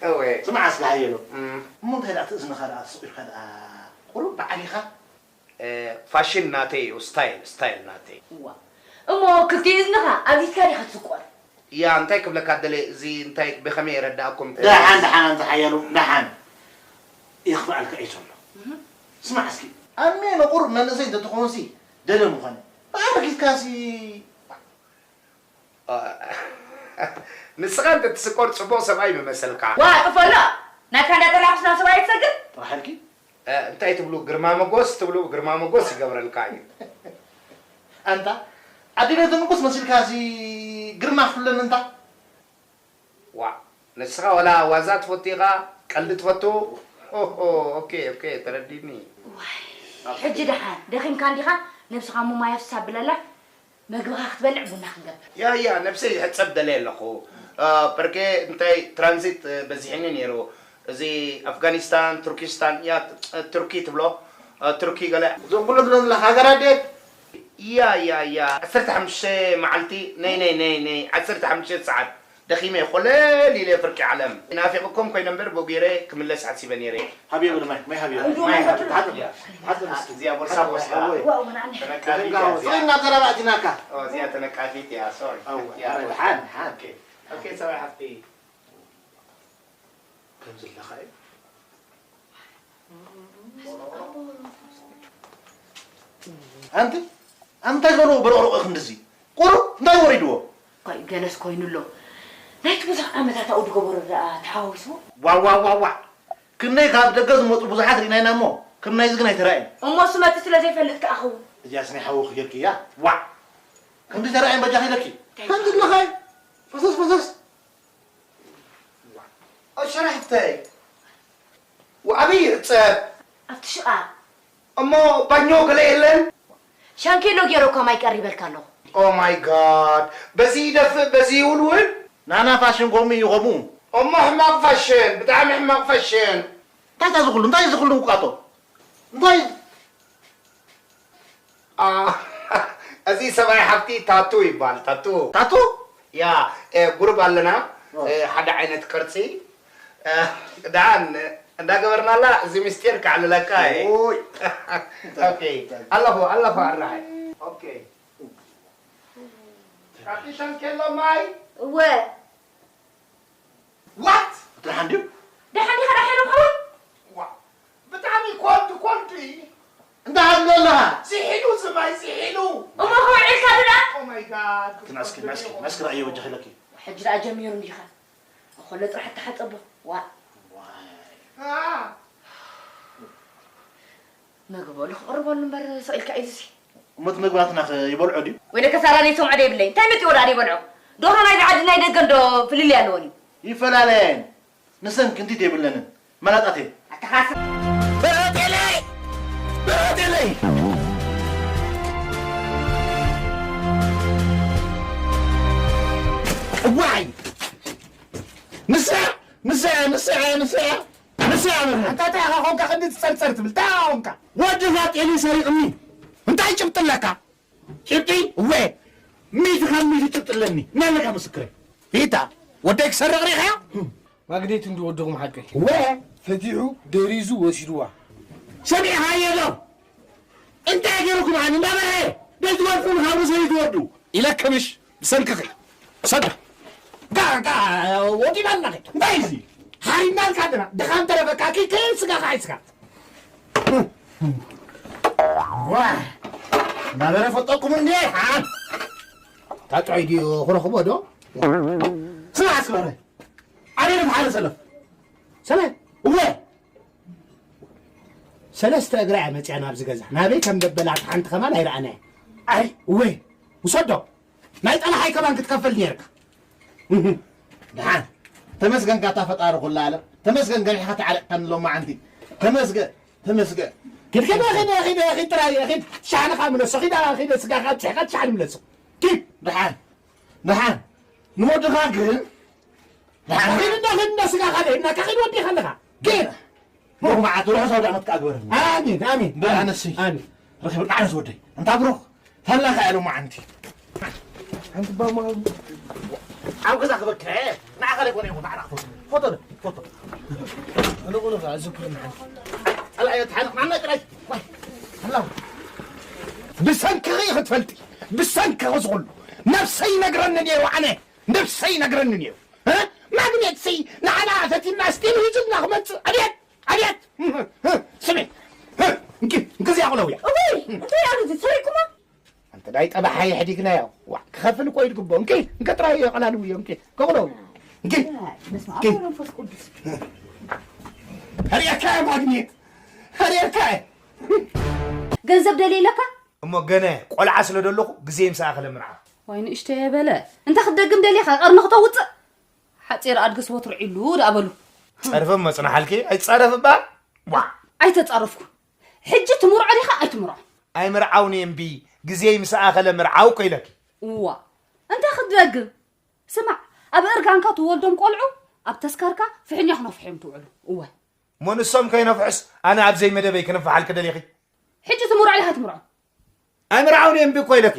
እወ። ስማዕ እስከ ሓየሎ። እም። እሞ እንታይ ደኣ እቲ እዝንኻ ደኣ ስቕ ኢልካ ደኣ ቁሩብ ብዓቢኻ? እ፣ ፋሽን ናተይ እዩ፣ ስታይል፣ ስታይል ናተይ። እዋ። እሞ ክልቲኡ እዝንኻ ኣብዚትካ ዲኻ ትስቆር? ያ፣ እንታይ ክብለካ ደለ፣ እዚ እንታይ ብኸመይ የረድኣኩም? ደሓን፣ ደሓን፣ ኣንታ ሓያሎ፣ ደሓን። ይኽፍኣልካ እዩ ዘሎ። እህ። ስማዕ እስኪ፣ ኣሜ ንቑር መንእሰይ እንተትኾንሲ፣ ደደ ምኾነ። ብኣረጊትካሲ። እ፣ ንስኻ እንተትስቆር ጽቡቕ ሰብኣይ ምመሰልካ። ዋ፣ ጥፈሎ! ናትካ እንዳጠላኹስ ናብ ሰብኣይ ትሰግር? ጥራሕ ኢልኪ? እ፣ እንታይ ትብሉ? ግርማ መጎስ ትብሉ? ግርማ መጎስ ይገብረልካ እዩ። ኣንታ፣ ኣዴና ትንጉስ መሲልካሲ ግርማ ፍለን እንታ? ዋእ፣ ንስኻ ዋላ ዋዛ ትፈቱ ኢኻ፣ ቀልዲ ትፈቱ? ኦሆ፣ ኦኬ፣ ኦኬ፣ ተረዲኒ። ዋይ፣ ሕጂ ደሓን ደኺምካ እንዲኻ? ነብስኻ እሞ ማይ ኣፍስስ ኣብለላ፣ መግብኻ ክትበልዕ ቡና ክንገብር። ያ፣ ያ፣ ነብሰይ ይሕጸብ ደልየ ኣለኹ። አ፣ ፐርኬ እንታይ ትራንዚት፣ እ፣ በዚሕኒ ነይሩ። እዚ ኣፍጋኒስታን፣ ቱርኪስታን፣ ያ፣ እ፣ ቱርኪ ትብሎ፣ እ፣ ቱርኪ ገለ። እዞም ኩሎም ዝብሎም ዘለኻ ሃገራት ድየን? ያ፣ ያ፣ ያ። ዓሰርተ ሓሙሽተ መዓልቲ፣ ነይ፣ ነይ፣ ነይ፣ ነይ፣ ዓሰርተ ሓሙሽተ ሰዓት። ደኺመ ኮለል ኢለ ፍርቂ ዓለም። ናፊቕኩም ኮይነ እምበር ብኡ ገይረ ክምለስ ሓሲበ ነይረ። ሃብዮ በሉ ማይ፣ ማይ ሃብዮ። እንዱ ማይ ማይ ሃብዮ። ሓጽር፣ ሓጽር እስኪ። እዚኣ ቦርሳ ሓጽር፣ ወስዳ። ሓወይ። ዋው፣ ምን ዓኒ? ተነቃፊት እያ እዚኣ። ጽሩይ እናተረባእቲናካ። ኦ፣ እዚኣ ተነቃፊት እያ፣ ሶሪ። ኣዎ፣ ያ፣ ኣረ፣ ቦርሳ። ሓን፣ ሓን። ኦኬ፣ ኦኬ፣ ሰብኣይ ሓፍቲ። ከምዚ ኣለኻ እዩ። ኣንቲ፣ ኣንታይ ገሎ በርቕርቕ ክንድዚ? ቁሩብ እንታይ ወሪድዎ? ቆይ ገለስ ኮይኑ ኣሎ። ናይቲ ብዙሕ ዓመታት ኣብኡ ዝገበሮ ደኣ ተሓዋዊስዎ? ዋዋዋዋ፣ ክንደይ ካብ ደገ ዝመፁ ብዙሓት ርኢና ኢና እሞ ከም ናይዚ ግን ኣይተራእየን። እሞ እሱ መፂ ስለ ዘይፈልጥ ከኣ ኸውን። እዚኣስ ናይ ሓወኺ ጌርክያ። ዋዕ፣ ከምዚ ተራእየን በጃኺ ኢለኪ። ከምዚ ኣለኻይ ፈሰስ ፈሰስ። ኣሸራሕፍተይ፣ ወዓብይ ይዕፀብ። ኣብቲ ሽቓቕ። እሞ ባኞ ገለ የለን? ሻንኬሎ ገይረ እኳ ማይ ቀሪበልካ ኣለኹ። Oh my God፣ በዚ ይደፍእ በዚ ይውልውል። ናና ፋሽን ከምኡ እዩ ከምኡ። እሞ ሕማቕ ፋሽን፣ ብጣዕሚ ሕማቕ ፋሽን። እንታይ እታ ዝኹሉ እንታይ ዝኹሉ ውቃጦ? እንታይ እዚ ሰብኣይ ሓፍቲ ታቱ ይባል። ታቱ ታቱ ያ ጉሩብ ኣለና ሓደ ዓይነት ቅርፂ ደሓን እንዳገበርናላ እዚ ምስጢር ከዕልለካ እየ። ኣለኹ ኣለኹ ኣራይ ካብቲ ሸንኬሎ ማይ እወ ዋት ደሓን ድዩ ደሓን ዲኻ ደሓን ምሓወይ ዋ ብጣዕሚ ኮልድ ኮልድ እዩ እንታይ ኣለኻ ዝሒሉ ዝማይ ዝሒሉ እሞ ከውዒልካ ድዳ ኦማይ ጋድ ክናስኪ ናስኪ ናስኪ ራእየ ወጃኺ ለኪ ሕጂ ደኣ ጀሚሩ እንዲኻ እኾለ ጥራሕ ተሓጸቦ ዋ መግበሉ ክቕርበሉ እምበር ሰቒልካ እዩ ዝሲ እሞ እቲ መግባትና ኸ ይበልዖ ድዩ ወይለከ ሳራ ዘይሰምዖ ደይብለይ እንታይ መፂዎ ደኣ ደይበልዖ ዶሮ ናይዚ ዓዲ ናይ ደገ እንዶ ፍልልይ ኣለወን እዩ ይፈላለያየን ንሰን ክንቲት የብለንን መላጣት እየን ኣተኻስ በረቴለይ በረቴለይ እዋይ ንሳ ንሳ ንሳ ንሳ ንሳ ኣንታ እንታይ ኢኻ ኾንካ ክንዲ ትጸርጸር ትብል እንታይ ኢኻ ኾንካ ወዲ ፋጤኒ ሰሪቕኒ እንታይ ጭብጢ ኣለካ ጭብጢ እወ ሚእቲ ካብ ሚእቲ ጭብጢ ኣለኒ ናለካ ምስክረይ ፊታ ወደይ ክሰርቕ ሪኢኻዮ ማግኔት እንዲ ወድኹም ሓቀይ ወ ፈቲሑ ደሪዙ ወሲድዋ ሰሚዕኻዮ ዶ እንታይ ገይሩኩም ኣነ እንዳበርሀ ደይትወድቁ ንኻብ ርእሰይ ትወዱ ኢለከ ምሽ ብሰንክኺ ሰዶ ጋ ጋ ወዲናና እንታይ እዚ ሓሪናልካ ኣለና ድኻ እንተረፈካ ኪ ከየን ስጋኻ ኣይስጋ ዋ እንዳበረ ፈጠኩም እንዴ ሓን ታጥዖይ ድዮ ክረኽቦ ዶ ስማ ኣስበረ ኣበይ ዶ ተሓረ ሰለፍ ሰለ እወ ሰለስተ እግራ እያ መፅያ ናብዚ ገዛ ናበይ ከም ደበላት ሓንቲ ከማን ኣይረኣናያ ኣይ እወ ውሰዶ ናይ ጠላሓይ ከማን ክትከፈል ነርካ ደሓን ተመስገን ካታ ፈጣሪ ኩሉ ዓለም ተመስገን ገኒሕካ ተዓረቅካኒ ሎማዓንቲ ተመስገን ተመስገን ኪድ ኪድ ኪድ ኪድ ኪድ ጥራይ ኪድ ሻሕንኻ ምለሶ ኪድ ኪድ ስጋኻ ብፅሕካ ሻሕን ምለሶ ኪድ ደሓን ደሓን ንወድኻ ግን ደሓን ኪድ እንዳ ኪድ እንዳ ስጋኻ ደይ እናካ ኪድ ወዲኻ ኣለኻ ኪድ ሎማዓንቲ ርሑስ ኣውዳመት ክኣግበረኒ ኣሚን ኣሚን ኣነሲ ኣሚን ረኺብና ዓረስ ወደይ እንታ ብሩኽ ታላኻ እያ ሎማዓንቲ ሓንቲ ባማ ኣብ ገዛ ክበክዐ ንዓኻ ለይኮነ ይኹን ንዓና ክፈቱ ፎቶ ዶ ፎቶ ኣነ ቁነ ከዓ እዚ ኩሉ ንሓን ጸላእዮ ተሓንቕ ንዓና ጥራይ ኣላ ብሰንክኺ ክትፈልጢ ብሰንክኺ ዝኹሉ ነብሰይ ይነግረኒ ነይሩ ኣነ ነብሰይ ይነግረኒ ነይሩ ማግኔት ሲ ንዓና ፈቲና ስቲል ሂዙልና ክመጽእ ኣቤት ኣቤት ስሚ እንኪ እንክዚ ያቑለውያ እወይ እንታይ ኣሉ እዚ ሰሪኩማ ኣንተ ዳይ ጠባሓ የሕዲግናዮ ዋ ክኸፍል እኮ እዩ ዝግብኦ እንኪ እንከ ጥራይ የቐላልውዮ እንኪ ከቑለው እንኪ መንፈስ ቅዱስ ርየካ ማግኔት ርየካ ገንዘብ ደልየ ኣለካ እሞ ገነ ቆልዓ ስለ ደለኹ ግዜ ምስ ኣኸለ ምርዓ ዋይ ንእሽተየ በለ እንተ ክትደግም ደሊኻ ቀርኒ ክተውፅእ ሓፂር ኣድግስ ወትሩ ዒሉ ደኣ በሉ ፀርፊ መፅናሓልኪ ኣይትፃረፍ እባ ዋ ኣይተፃረፍኩ ሕጂ ትምርዖ ዲኻ ኣይትምርዖ ኣይምርዓውን እየ እምቢ ግዜይ ምስ ኣኸለ ምርዓው እኮ ኢለኪ እዋ እንታይ ክትደግም ስማዕ ኣብ እርጋንካ ትወልዶም ቆልዑ ኣብ ተስካርካ ፍሕኛ ክነፍሑ እዮም ትውዕሉ እወ እሞ ንሶም ከይነፍሑስ ኣነ ኣብ ዘይመደበይ ክነፍሓልኪ ደሊኺ ሕጂ ትምርዖ ዲኻ ትምርዖ ኣይምርዓውን እየ እምቢ እኮ ኢለኪ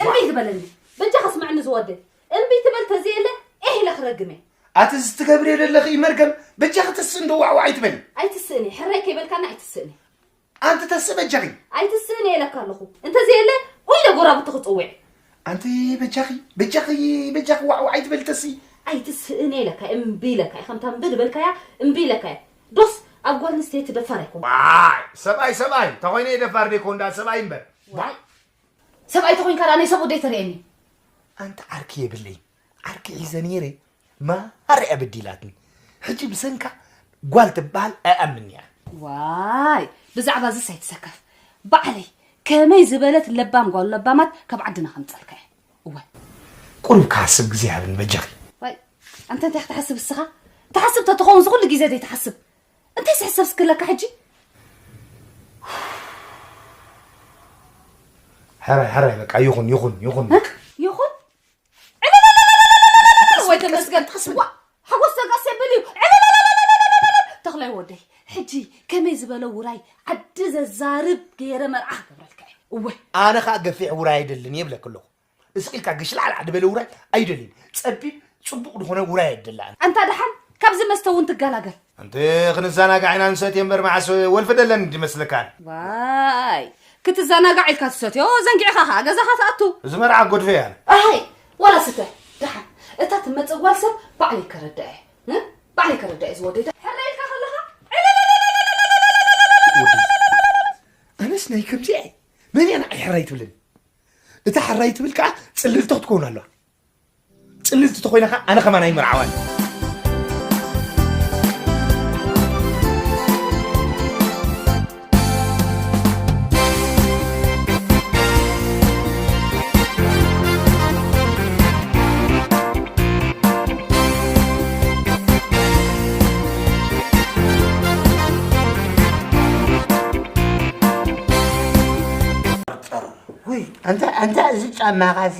እምቢ ዝበለኒ በጃ ከስምዕኒ ዝወደ እምቢ ትበል ተዘየለ ኤህ ኢለ ክረግም እየ ኣቲ እዚ ትገብርዮ ዘለኺ መርገም በጃኺ ተስእ እንዶ ዋዕዋዕ ኣይትበሊ ኣይትስእን እየ ሕራይ ከይበልካኒ ኣይትስእን እየ ኣንቲ ተስእ በጃኺ ኣይትስእን እየ ኢለካ ኣለኹ እንተዘየለ ኢለ ጎራብቲ ክፅውዕ ኣንቲ በጃኺ በጃኺ በጃኺ ዋዕዋዕ ኣይትበሊ ተስኢ ኣይትስእን እየ ኢለካ እምቢ ኢለካ እየ ከምታ እምቢ ዝበልካያ እምቢ ኢለካ እየ ዶስ ኣብ ጓል ኣንስተይቲ ደፋር ኣይኮንኩን። ዋይ ሰብኣይ ሰብኣይ ተኾይነ እየ ደፋር ደይኮን ደኣ ሰብኣይ እምበር። ዋይ ሰብኣይ ተኾይንካ ደኣ ናይ ሰብኡት ደይተርእየኒ። ኣንታ ዓርኪ የብለይን። ዓርኪ ሒዘ ነይረ፣ ማራ እያ በዲላትኒ። ሕጂ ብሰንካ ጓል ትበሃል ኣይኣምንያ። ዋይ፣ ብዛዕባ ዝስ ኣይትሰከፍ። ባዕለይ ከመይ ዝበለት ለባም ጓል ለባማት ካብ ዓድና ከምፀልካ እየ። እወ። ቁሩብ ክሓስብ ግዜ ሃብኒ በጃኺ። ዋይ፣ ኣንተ እንታይ ክትሓስብ እስኻ? ትሓስብ ተትኸውን ዝኹሉ ግዜ ዘይትሓስብ። እንታይ ስሕሰብ ስክለካ ሕጂ? ሕራይ ሕራይ በቃ ይኹን ይኹን ይኹን። ይኹን። ወይ ተመስገን ትኽስዋ። ሓጎስ ዘጋስ የብል እዩ። ተኽላይ ወደይ፣ ሕጂ ከመይ ዝበለ ውራይ ዓዲ ዘዛርብ ገይረ መርዓ ክገብረልካ እየ። እወ። ኣነ ኸዓ ገፊሕ ውራይ ኣይደልን እየ ይብለኪ ኣለኹ። እስቕ ኢልካ ግሽላዕላዕ ዝበለ ውራይ ኣይደልን። ጸቢብ ጽቡቕ ዝኾነ ውራይ እየ ዝደሊ ኣነ። ኣንታ ደሓን ካብዚ መስተ እውን ትገላገል። ኣንቲ ክንዘናጋዕ ኢና ንሰትዮ እምበር መዓስ ወልፊ ደለኒ ድመስለካ ኣነ። ዋይ ክትዘናጋዕ ኢልካ ትሰትዮ ዘንጊዕኻ ኸዓ ገዛኻ ትኣቱ። እዚ መርዓ ጎድፈ እየ ኣነ። ኣይ ዋላ ስተ ደሓን እታ ትመጽእ ጓል ሰብ ባዕለይ ከረድኣ እየ። እ? ባዕለይ ከረድኣ እየ ዝወደይ። ሕራይ ኢልካ ከለኻ ወዲ ኣነስ ናይ ከምዚ እየ። መን እያ ንዓይ ሕራይ ትብለኒ? እታ ሕራይ ትብል ከዓ ፅልልቲ ክትከውን ኣለዋ። ፅልልቲ ተኮይና ከዓ ኣነ ከማን ኣይምርዓዋን። ውይ ኣንታ ኣንታ እዚ ጫማኻሲ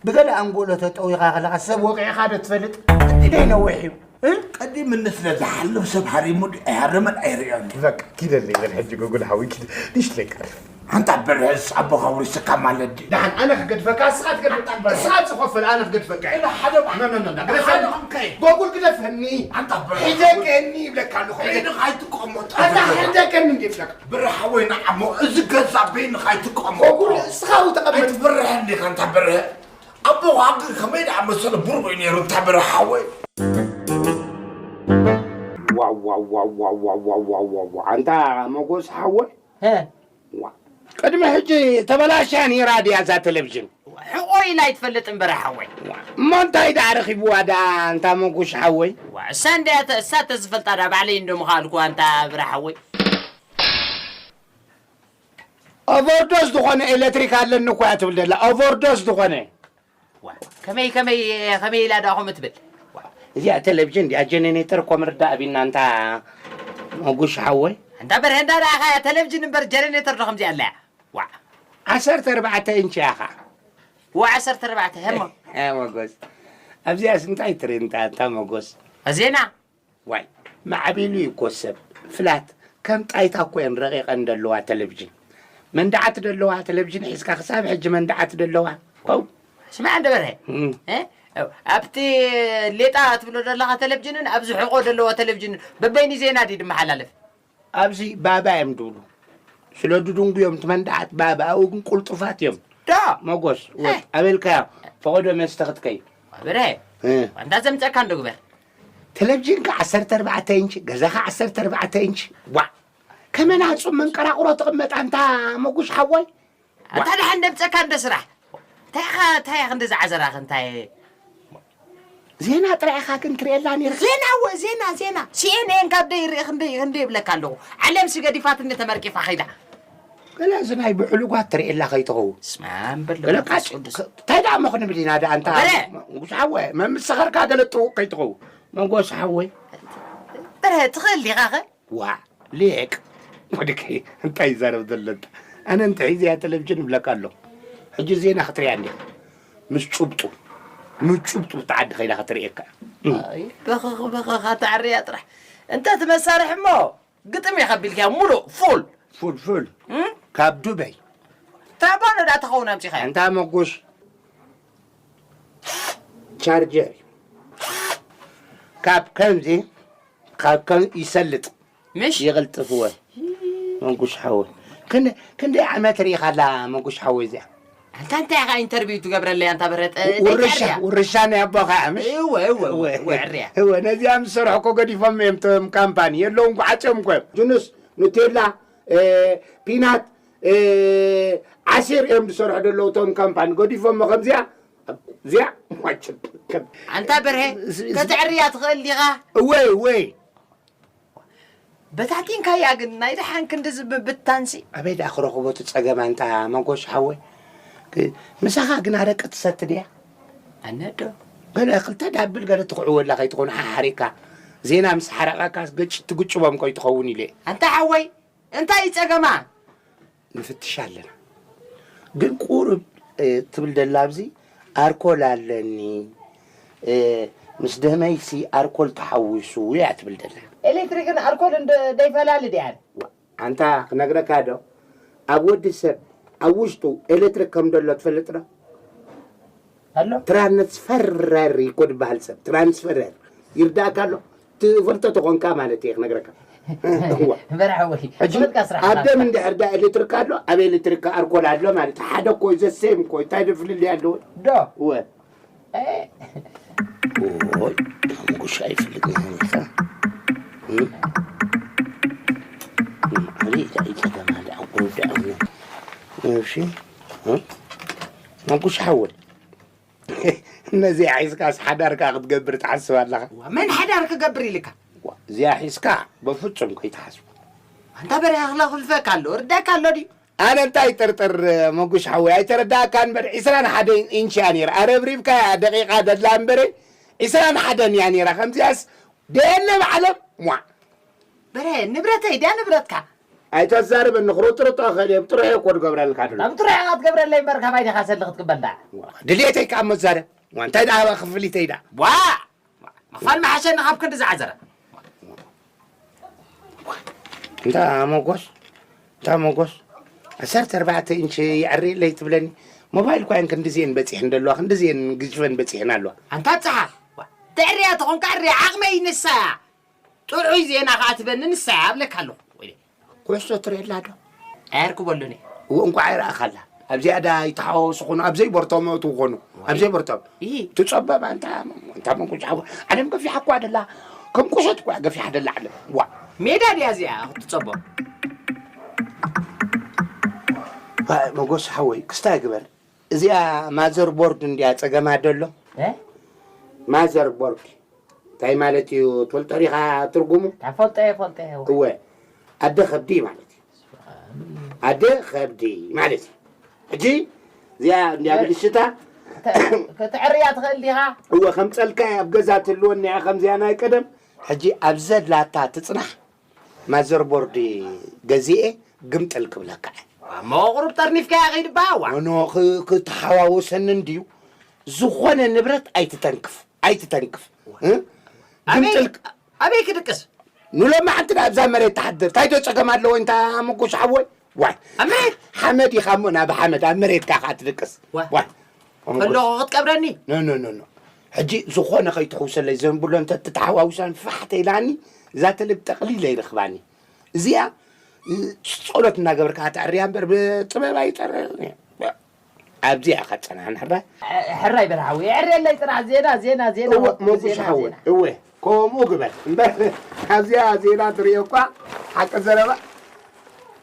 ብገለ ኣንጎሎ ተጠዊኻ ከለኻ ሰብ ወቂዕኻ ዶ ትፈልጥ? ቀጢነይ ነዊሕ እዩ። እ? ቀዲም እነ ስለ ዝሓልፍ ሰብ ሃሪሙ ድዩ ኣይሃረመን ኣይርእዮን። በቃ ኪደለይ በል ሕጂ ጎጉል ሓወይ ኪደ ንሽለይ ቃል። ኣንታ በርሀስ ኣቦኻ ውሪስካ ማለት ድዩ? ደሓን ኣነ ክገድፈካ እስኻ ትገድፍ ጣል በል። እስኻ ትኸፍል ኣነ ክገድፈካ እየ። ኢለ ሓደ ባ- ና ና ና ና ግደፈኒ። ሓደ ኾንከይ። ጎጉል ግደፈኒ። ኣንታ በርሀስ ሒደከኒ ይብለካ ኣለኹ። ሒደካ ኣይትቀመጥ። ኣንታ ሒደከኒ እንዴ ይብለካ። ብረ ሓወይ ንዓሞ እዚ ገዛ በይንኻ ኣይትቀመጦ። ጎጉል እስኻ ተቐመጥ። ኣይትብርህ እንዲኻ እንታ ብርህ። ኣቦኻ ግን ከመይ ደኣ መሰለ ብሩዕ እዩ ነይሩ እንታ ብርህ ሓወይ። ዋዋዋዋዋዋዋዋዋ ኣንታ መጎስ ሓወይ። ዋ። ቅድሚ ሕጂ ተበላሽያ ነይራ ድያ እዛ ቴሌቪዥን? ሕቆ ኢላ ኣይትፈልጥን ብረ ሓወይ። እሞ እንታይ ደኣ ረኺብዋ ደኣ ኣንታ መጉሽ ሓወይ? ዋ፣ እሳ እንድያ ተ-፣ እሳ ተዝፈልጣ ደኣ ባዕለይ እንዶ ምኸኣልኩዋ ኣንታ ብረ ሓወይ። ኦቨርዶዝ ዝኾነ ኤሌክትሪክ ኣለኒ እኮ እያ ትብል ዘላ። ኦቨርዶዝ ዝኾነ። ዋ፣ ከመይ፣ ከመይ፣ ከመይ ኢላ ደኣ ከምኡ ትብል? ዋ። እዚኣ ቴሌቪዥን ድያ ጀነሬተር እኮ ምርዳእ ቢና እንታ መጉሽ ሓወይ። እንታ በርሀ እንዳ ደኣ ኸያ ቴሌቪዥን እምበር ጀነሬተር ዶ ከምዚኣ ኣለያ? ዋ። ዓሰርተ ኣርባዕተ ኢንች እያ ኸዓ። ዋ፣ ዓሰርተ ኣርባዕተ ህሞ። እ፣ መጎስ። ኣብዚኣስ እንታይ ትርኢ እንታ፣ እንታ መጎስ? ዜና። ዋይ፣ ማዕቢሉ እዩ እኮ ሰብ። ፍላት፣ ከም ጣይታ እኮ እየን ረቂቐን ዘለዋ ቴሌቪዥን። መንድዓት ዘለዋ ቴሌቪዥን ሒዝካ ክሳብ ሕጂ መንድዓት ዘለዋ። ፖው። ስማዕ እንደ በርሀ። እም። እ? ኣብቲ ሌጣ ትብሎ ዘለኻ ቴሌቪዥንን ኣብዚ ሕቆ ዘለዎ ቴሌቪዥንን በበይኒ ዜና ድዩ ዝመሓላለፍ? ኣብዚ ባባ እዮም ዝብሉ። ስለ ድድንጉ እዮም እቲ መንድዓት ባባ፣ ኣብኡ ግን ቁልጡፋት እዮም። ዶ? መጎስ፣ ወጥ፣ ኣበልካያ፣ ፈቐዶ መስተ ክትከይ። በርሀ፣ እ። ኣንታ ዘምፀካ እንዶ ግበር። ቴሌቪዥንካ ዓሰርተ ኣርባዕተ ኢንች፣ ገዛኻ ዓሰርተ ኣርባዕተ ኢንች። ዋእ! ከመይ ናጹ መንቀራቕሮ ትቕመጥ ኣንታ መጉሽ ሓወይ? ኣንታ ደሓን ደምጸካ እንደ ስራሕ። እንታይ ኢኻ፣ እንታይ ኢኻ ክንዲ ዝዓዘራኽ እንታይ? ዜና ጥራይ ኢኻ ግን ትርእየላ ነይርካ? ዜና እወ፣ ዜና፣ ዜና። ሲ ኤን ኤን ካብ ደይ ይርኢ ክንደይ፣ ክንደይ ይብለካ ኣለኹ። ዓለምሲ ገዲፋትኒ ተመርቂፋ ኸይዳ። ገለ እዚ ናይ ብዕሉጓት ትርእየላ ከይትኸውን። ስማም በል ገለ መንፈስ ቃጭ-፣ ቅዱስ። እንታይ ደኣ እሞ ክንብል ኢና ደኣ ኣንታ በረ! መጉስ ሓወይ፣ መምስ ሰኸርካ ገለ ጥውቕ ከይትኸውን። መጎስ ሓወይ። በረ፣ ትኽእል ዲኻኸ? ዋእ ሊቅ ወድከይ እንታይ ይዛረብ ዘሎ እንታ ኣነ እንተ ሒዘያ ቴሌቪዥን እብለካ ኣለኹ ሕጂ ዜና ክትሪኣ እንዲኻ ምስ ጭብጡ ምስ ጭብጡ ብቲ ዓዲ ከይዳ ክትርእየካ እያ። ኣይ በኸኽ በኸኻ ተዕርያ ጥራሕ እንተ እቲ መሳርሒ እሞ ግጥም ኢኻ ኣቢልካያ ሙሉእ ፉል ፉል ፉል እም? ካብ ዱበይ ታባኖ ዳ ተኸውን ኣምፂኻያ እንታ መጉሽ ቻርጀር እዩ ካብ ከምዚ ካብ ከም ይሰልጥ ምሽ ይቕልጥፍወ መንጉሽ ሓወይ ክንደ ክንደይ ዓመት ርኢኻላ መንጉሽ ሓወይ እዚኣ ኣንታ እንታይ ኢኻ ኢንተርቪው ትገብረለይ ኣንታ በረጠ ውርሻ ውርሻ ናይ ኣቦኻ ምሽ እወ እወ እወ እወ ዕርያ እወ ነዚኣ ምስ ሰርሑ እኮ ገዲፎም እዮም ቶም ካምፓኒ የለውን ጓዓፅዮም እኮ እዮም ጅኑስ ኑቴላ እ፣ ፒናት እ፣ ዓሲር እዮም ዝሰርሑ ዘለዉ ቶም ካምፓኒ ገዲፎሞ ከምዚኣ እዚኣ ማጭ-፣ ከም-፣ ኣንታ በርሄ፣ እዚ፣ እዚ፣ ከተዕርያ ትኽእል ዲኻ? እወይ፣ እወይ። በታቲንካያ ግን ናይ ደሓን ክንድዚ ምብታንሲ። ኣበይ ደኣ ክረኽቦ እቲ ጸገም ኣንታ መጎሽ ሓወይ? ክ-፣ ምሳኻ ግን ኣረቂ ትሰቲ ድያ? ኣነ ዶ? ገለ ክልተ ዳብል ገለ ትኽዕወላ ከይትኾኑ ሓሓሪካ። ዜና ምስ ሓረቓካስ ግጭ-፣ ትግጭቦም ከይትኸውን ኢለ። ኣንታ ሓወይ፣ እንታይ እዩ ጸገማ? ንፍትሽ ኣለና። ግን ቁሩብ፣ እ፣ ትብል ደላ ኣብዚ ኣርኮል ኣለኒ፣ እ፣ ምስ ደመይሲ ኣርኮል ተሓዊሱ እያ ትብል ደላ። ኤሌክትሪክን ኣርኮልን ዶ-፣ ደይፈላለ ድያን? ዋ፣ ኣንታ ክነግረካ ዶ? ኣብ ወዲ ሰብ ኣብ ውሽጡ ኤሌክትሪክ ከም ደሎ ትፈልጥ ዶ? ኣሎ። ትራንስፈረር እኮ ዝበሃል ሰብ፣ ትራንስፈረር ይርዳእካ ኣሎ። ትፈልጦ ተኾንካ ማለት እየ ክነግረካ። እዋ። በርሓ ወይ። ሕጂ ትፈልጥካ ስራሕ ኣብ ደም ናትካ። እንድሕር ዳ ኤሌክትሪክ ኣሎ፣ ኣብ ኤሌክትሪክ ኣርኮል ኣሎ ማለት ሓደ እኮ እዩ፣ ዘሴም እኮ እዩ። እንታይ ዶ ፍልልይ ኣለዎ? ዶ? እወ። እ። ኦይ፣ ሙጉሻ ይፍልጥ ነው ሚካ። እም? እም፣ ኣበይ ዳ ይጠቀማ ዳ ቁርዳ ነው። እሺ። እም? ሙጉሻ ሓወይ። ነዚኣ ሒዝካስ ሓዳርካ ክትገብር ትሓስብ ኣለኻ? ዋ፣ መን ሓዳር ክገብር ኢልካ? ዋ፣ እዚኣ ሒዝካ በፍጹም ከይትሓስቡ። ኣንታ በርሄ፣ ክላ ክልፈካ ኣሎ፣ ርዳካ ኣሎ ድዩ? ኣነ እንታይ ጥርጥር፣ መጉሽ ሓወይ፣ ኣይተረዳእካን እምበር፣ ዒስራን ሓደን ኢንች እያ ነይራ። ኣረብሪብካ እያ ደቂቓ ደላ እምበረ፣ ዒስራን ሓደን እያ ነይራ። ከምዚኣስ ደየለ ብዓለም፣ ሟ። በርሄ፣ ንብረተይ ድያ ንብረትካ? ኣይተዛርበኒ፣ ክርጥርጦ እኽእል እየ፣ ብጥሩሕ እየ እኮ ዝገብረልካ ዘሎ። ኣብ ጥሩሕ ኢኻ ትገብረለይ እምበር፣ ካባይ ዲኻ ሰልኺ ትቅበል ደኣ? ድልየተይ ከኣ መዛረብ። ዋ፣ እንታይ ደኣ ክፍሊተይ ደኣ? ዋ! ምኽፋል መሓሸኒ ካብ ክንዲ ዝዓዘረ። እንታ መጎስ፣ እንታ መጎስ፣ ዓሰርተ ኣርባዕተ ኢንች የዕርየለይ ትብለኒ? ሞባይል እኳ እየን ክንድዚኤን በጺሐን ዘለዋ፣ ክንድዚኤን ግዝፈን በጺሐን ኣለዋ። ኣንታ ጸሓፍ፣ ዋ፣ ተዕርያ ተኾንካ ዕርያ፣ ዓቕመይ ንሳ እያ። ጥዑይ ዜና ከኣ ትበኒ ንሳ እያ እብለካ ኣለኹ። ወይኔ። ኩዕሶ ትርእየላ ዶ? ኣየርክበሉን እየ። እዎ፣ እንቋዕ ኣይረኣኻላ። ኣብዚኣ ዳ ይተሓዋወሱ ኾኑ፣ ኣብ ዘይቦርቶም እትው ኾኑ፣ ኣብ ዘይቦርቶም። ይሂ። ትጸበብ ኣንታ፣ ኣንታ መንቁጭ ሓወ-፣ ዓለም ገፊሓ እኳ ደላ፣ ከም ቁሸት እኳ ገፊሓ ደላ ዓለም። ዋ። ሜዳ ድያ እዚኣ ክትጸበብ? ዋ፣ መጎስ ሓወይ፣ ክስታይ ግበር። እዚኣ ማዘር ቦርድ እንድያ ጸገማ ደሎ። እ? ማዘር ቦርድ። እንታይ ማለት እዩ ትፈልጦ ዲኻ ትርጉሙ? እታ ፈልጦ እየ፣ ፈልጦ እየ። እወ፣ ኣደ ከብዲ ማለት እዩ። ኣደ ከብዲ ማለት እዩ። ሕጂ እዚኣ እንድያ እ፣ ብልሽታ ክተ-፣ ክትዕርያ ትኽእል ዲኻ? እወ፣ ከም ጸልካ ኣብ ገዛ ትህልወኒ እያ፣ ከምዚኣ ናይ ቀደም። ሕጂ ኣብ ዘላታ ትጽናሕ፣ ማዘርቦርድ ገዚኤ ግምጥል ክብለካ እየ። እሞ ቁሩብ ጠርኒፍካያ ከይድባ፣ ዋ። ኖ፣ ኖ፣ ክ-፣ ክትሓዋወሰኒ እንድዩ። ዝኾነ ንብረት ኣይትተንክፍ፣ ኣይትተንክፍ። እ? ኣበይ፣ ግምጥል ክ-፣ ኣበይ ክድቅስ? ንሎሚ ሓንቲ ደኣ ኣብዛ መሬት ትሓድር። እንታይ ዶ ጸገም ኣለዎ እንታ መጎሽ ሓወይ? ዋይ። ኣብ መሬት? ሓመድ ኢኻ እሞ ናብ ሓመድ፣ ኣብ መሬትካ ከኣ ትድቅስ። ዋ። ዋይ። ከለኹ ክትቀብረኒ? ኖ፣ ኖ፣ ኖ፣ ኖ። ሕጂ ዝኾነ ከይትሕውሰለይ ዘንብሎ እንተ ትተሓዋውሳን ፋሕ ተኢላኒ፣ እዛ ተለብ ጠቕሊለ ይረኽባኒ። እዚኣ፣ እ፣ ጸሎት እናገበርካ ተዕርያ እምበር ብጥበብ ኣይጠርርን እየ። ኣብዚኣ ኢኻ ትጸንሓኒ ሕራይ? ሕ-፣ ሕራይ በል ሓወይ፣ የዕርየለይ ጥራሕ ዜና፣ ዜና፣ ዜና፣ እወ፣ ዜና፣ መጉሽ ሓወይ፣ ዜና። እወ፣ ከምኡ ግበር። እምበር ኣብዚኣ ዜና ትርእዮ እኳ ሓቂ ዘረባ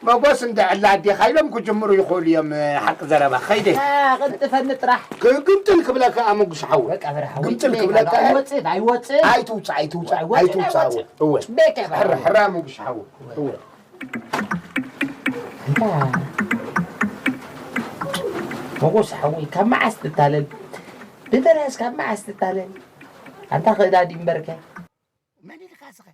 መጎስ እንደ ዕላ ኣዴኻ ኢሎም ክጅምሩ ይኽእሉ እዮም፣ ሓቂ ዘረባ። ኸይደ። አ፣ ቅልጥፈኒ ጥራሕ። ክ-፣ ግምጥል ክብለካ እየ መጉሽ ሓወይ። በቃ በረ ሓወይ፣ ግምጥል በቃ ክብለካ እየ። ኣይወጽእን፣ ኣይወጽእን። ኣይትውጻእ፣ ኣይትውጻእ፣ ኣይወጽእን፣ ኣይትውጻእ። ኣይወጽእን። እወ። በቃ በረ ሕራ፣ ሓወይ። ሕራ መጉሽ ሓወይ። እወ። እንታ መጎስ ሓወይ፣ ካብ መዓስ ትታለል? ብበለስ ካብ መዓስ ትታለል? ኣንታ ክእዳ ድዩ እምበርከ? መን ኢልካ ስኸ?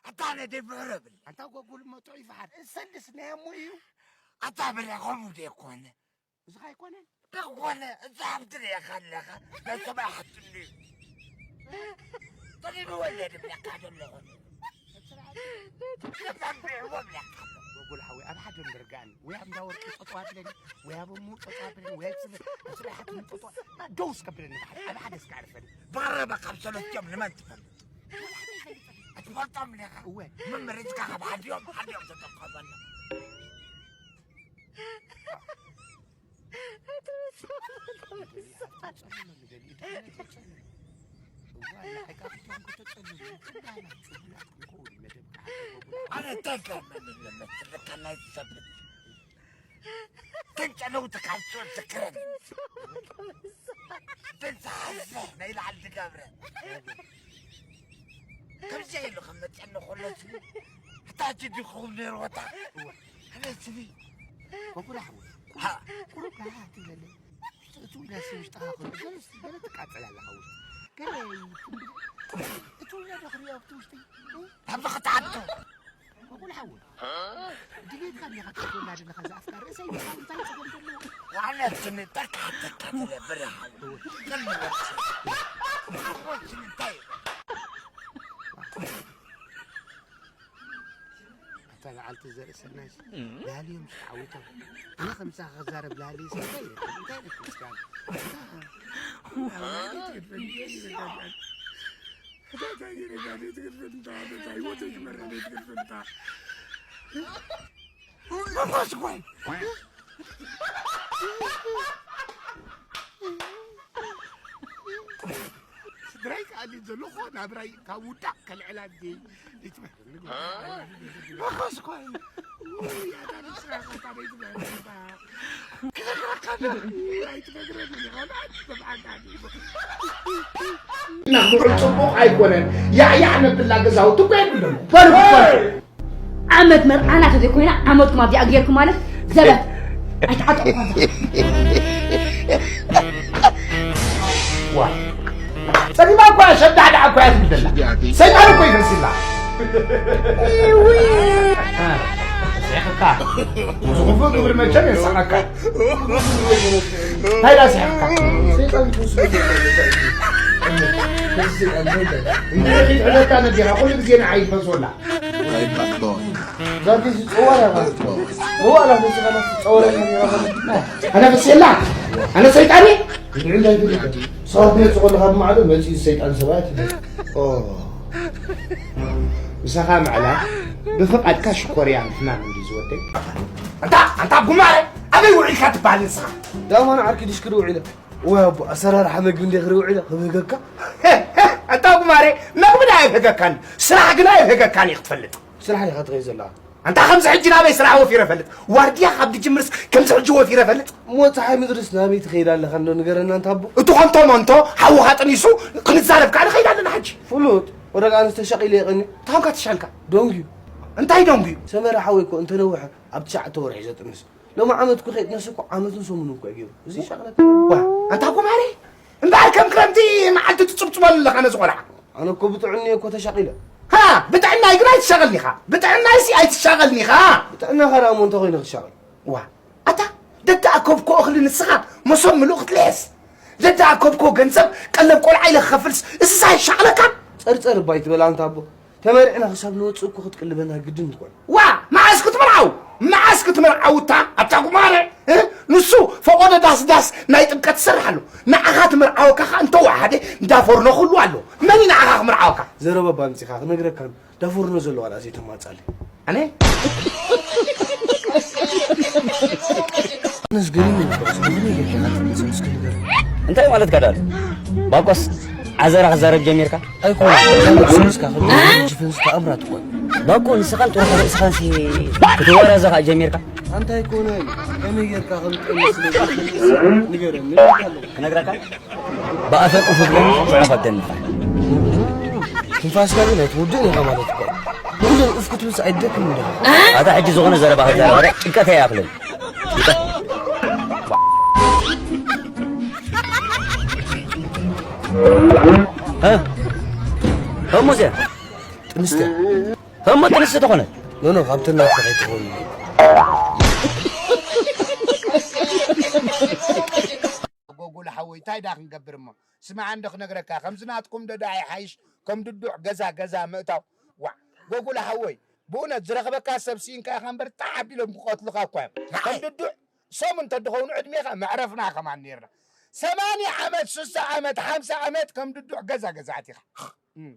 ኣታ ነደ ብዕረ ብል። ኣንታ ጎጉል መቶ ይፍሓር። እሰልስ ናይ እሞ እዩ። ኣታ ብረ ከምኡ ደይኮነ። እዚ ከይኮነ? ደይኮነ። እዚ ሃብቲ ደይኻ ኣለኻ። ናይ ሰብኣይ ሓትሉ እዩ። ተሪቢ ወለድ ብለካ ዘለኹ። የታን ብዕዎ ብለካ ኣለኹ። ጎጉል ሓወይ፣ ኣብ ሓደ ምርጋእኒ። ወይ ኣብ እንዳ ወርቂ ጠጠው ኣብለኒ፣ ወይ ኣብ እሙ ጠጠው ኣብለኒ፣ ወይ ኣብ ስለ-፣ ኣብ ስለ ሓትሙ ጠጠው። ደው እስከ ብለኒ፣ ኣብ ሓደ እስከ ኣዕርፈኒ። ብቐረባ ካብ ሰለስቲኦም ንመን ትፈልጥ? ኣይትፈልጦም ዲኻ? እወ። መመሪጽካ ካብ ሓዲኦም፣ ሓዲኦም ተጠቀመና። ኣነ እንታይ ከመን ለመስልካ ናይ ሰብ ተንጨነው ተካልቶ ዝክረን። ተንሳሐ ናይ ላዕል ትገብረ። ከምዚ ኢሉ ከም መጨነ ኮሎ ትብል። ሕታ ሕጂ ድኹም ነይርወታ። ኣበይ ትብል? ኮኩራ ሓወይ። ሃ። ቁሩብ ካሓ ትብለለይ። እቲ ውላስ ውሽጥኻ ከሎ ገለስ ገለ ትቃጸል ኣለኻ ውሽጢ። ገለ ትብል። እቲ ውላድ ኣኽርዮ ኣብቲ ውሽጢ። እ? ታብዚ ክትዓቶ። ኮኩራ ሓወይ። ድሌትካ እንዲኻ ክትወላድ ኣለኻ እዛ ኣፍቃር ርእሰይ እንታይ እንታይ ጽገም ዘለዎ? ዋዕላ ስኒ ተካ ተካ ትለ ብራ ሓወይ። ከልመ ወርሲ። ሓወይ ስኒ እንታይ? ኣታ በዓልቲ ዘርኢ ሰናይስ፣ እም። ላልዮም ተዓዊቶም። ኣነ ከምሳ ክዛረብ ላልይስ እንታይ ኢለ? እንታይ ኢለ? ስድራይ ከኣ ድዩ ዘሎ? ኾ ናብራይ ካብ ውዳቕ ከልዕላ ድየ? ይትበል። ርሑስ ኮይኑ። ውይ፣ ኣታ ንስኻ ኸ ካበይ ትበል? ክነግረካ ዶ? ኣይትነግረንን ኢኻ፣ ንዓይ ትሰምዓካ ድዩ? እና ምዑል ጽቡቕ ኣይኮነን። ያዕያዕ ነብላ ገዛውቲ እኮ የብሎም። በሉ፣ በሉ። ዓመት መርዓና ተዘይኮይና ዓመትኩም ኣብዚኣ ጌርኩም ማለት ዘበት ኣይተዓጠቕኳን። ዋ። ጸሊማ እኮ እያ፣ ሸዳዕዳዕ እኮ እያ ትብል ዘላ። ሰይጣን እኮ ይፈስላ። እ፣ ስሒቕካ። ዝኽፉእ ግብሪ መቸም የስሕቐካ። እንታይ ዳ ስሒቕካ? ሰይጣን ይፈስላ። እንድሕሪ ኺድ ዕለታ ነዲኻ፣ ኩሉ ግዜ ንዓይ ይፈስወላ። Right back, boy. ዛጊ ዝጸወር እያ ማለት ነው። እዋ፣ ላፍ ንስኻ ናት ትጸወር እያ ማለት ነው። ኣነ በስ የላ፣ ኣነ ሰይጣን እየ። እንድዒ እንዳይብል ሰባት መጽእ ከለኻ ብማዕዶ መጽኡ ሰይጣን ሰባት ይብል። ኦ። ምሳኻ ምዕላ ብፍቓድካ ሽኮር እያ፣ ንሕና እንዲ ዝወደይ። ኣንታ፣ ኣንታ ጉማረ፣ ኣበይ ውዒልካ ትበሃል ንስኻ? ዳማን ዓርኪ ዲሽ ክድውዒለ። ወይ ኣቦ፣ ኣሰራርሓ መግቢ እንደ ክርኢ ውዒለ ክብህገካ? ኣንታ ጉማሬ፣ መግቢ ዳ ኣይብህገካን፣ ስራሕ ግና ኣይብህገካን እዩ ክትፈልጥ። ስራሕ ዲኻ ትኸይድ ዘለኻ? ኣንታ ከምዚ ሕጂ ናበይ ስራሕ ወፊረ እፈልጥ? ዋርድያ ካብ ድጅምርስ ከምዚ ሕጂ ወፊረ እፈልጥ? እሞ ፀሓይ ምድርስ ናበይ ትኸይድ ኣለኻ እንዶ ንገረና እንታ ኣቦ? እቱ ኸንቶ መንቶ ሓውኻ ጠኒሱ ክንዛረብ ከኣ ንኸይድ ኣለና ሕጂ። ፍሉጥ፣ ወረቃ ኣንስተ ሸቒለ የቐኒ። እንታይ ኾንካ ተሻልካ? ደንጉዩ። እንታይ ደንጉዩ? ሰመረ ሓወይ እኮ እንተነውሐ ኣብ ትሽዓተ ወርሒ ዘጥንስ። ሎሚ ዓመት እኮ ከይጥነስ እኮ ዓመትን ሰሙንን እኮ እዩ ገይሩ። እዚ ሸቕለት። ዋ፣ ኣንታ ጉማሬ፣ እምበኣር ከም ክረምቲ መዓልቲ ትጽብጽበሉ ኣለኻ ነዚ ቆልዓ። ኣነ እኮ ብጥዕናይ እኮ ተሻቒለ። ሃ፣ ብጥዕናይ ግን ኣይትሻቐልኒ ኢኻ። ብጥዕናይሲ ኣይትሻቐልኒ ኢኻ። ብጥዕናኻ ደኣ እሞ እንታይ ኮይኑ ክትሻቐል? ዋ፣ ኣታ ደዳ ኣኮብኮ እኽሊ ንስኻ መሶብ ምሉእ ክትልሕስ። ደዳ ኣኮብኮ ገንዘብ ቀለብ ቆልዓ ኢለ ክኸፍልስ እስሳ ኣይሻቐለካን? ጸርጸር እባ ኣይትበል ኣንታ ኣቦ። ተመሪዕና ክሳብ ንወጽእ እኮ ክትቅልበና ግድን ትኾን። ዋ፣ መዓስ ክትምርዓው? መዓስ ክትምርዓው እታ ኣብታ ጉማረ? እ? ንሱ ፈቖዶ ዳስ ዳስ ናይ ጥምቀት ትሰርሕ ኣሎ። ንዓኻ ትምርዓወካ ኸኣ እንተወሓደ እንዳፎርኖ ኩሉ ኣሎ። መን እዩ ንዓኻ ክምርዓወካ? ዘረባ እባ ኣምጺኻ ክነግረካ ዳፎርኖ ዘለዋ ደኣ ዘይተማጻለይ። ኣነ? ኣነስ ገሪሙኒ እኮ፣ እዚ ከመይ ጌርካ ኢኻ ትመልሶ እስኪ ንገረኒ? እንታይ ማለትካ ዳሉ? ባኮስ ዓዘራ ክዛረብ ጀሚርካ? ኣይኮነን፣ እዛ ነብሲ ንስካ ከም ጅፍንስ ተኣምራት እኮ። ባኮ ንስኻን ጥርሑ ርእስኻን ሲ ክትዋረዘ ከኣ ጀሚርካ? ኣንታ ኣይኮነን፣ ከመይ ጌርካ ከም ትጥምስ ንገረኒ፣ ንገረኒ፣ ንገረኒ ኣለኹ። ክነግረካ? ብኣፈ ቁፍ ብለን ጽሑፍ ኣደንፋ። ትንፋስካ ግን ኣይትውድእን ኢኻ ማለት እኮ። ኩሉ እፍ ክትብልስ ኣይደክም እንዲኻ። ኣታ ሕጂ ዝኾነ ዘረባ ክዛረብ፣ ኣረ ጭንቀት ኣይኣኽልን። እ? እሞ እዚኣ? ጥንስቲ። እሞ ጥንስቲ ተኾነ? ኖ፣ ኖ፣ ካብተን ናትካ ከይትኸውን። ጎጉል ሓወይ፣ እንታይ ዳ ክንገብር እሞ? ስማዕ እንዶ ክነግረካ፣ ከምዚ ናትኩም ዶ ደኣ ይሓይሽ? ከም ድዱዕ ገዛ ገዛ ምእታው። ዋዕ፣ ጎጉል ሓወይ፣ ብእውነት ዝረኽበካ ሰብ ስኢንካ ኢኻ እምበር፣ ጣዕ ኣቢሎም ክቐትሉኻ እኳ እዮም። ከም ድዱዕ ሰሙን እንተድኸውን ዕድሜኻ መዕረፍና ከማን ነይርና። ሰማንያ ዓመት፣ ስሳ ዓመት፣ ሓምሳ ዓመት ከም ድዱዕ ገዛ ገዛ ኣቲኻ። እም።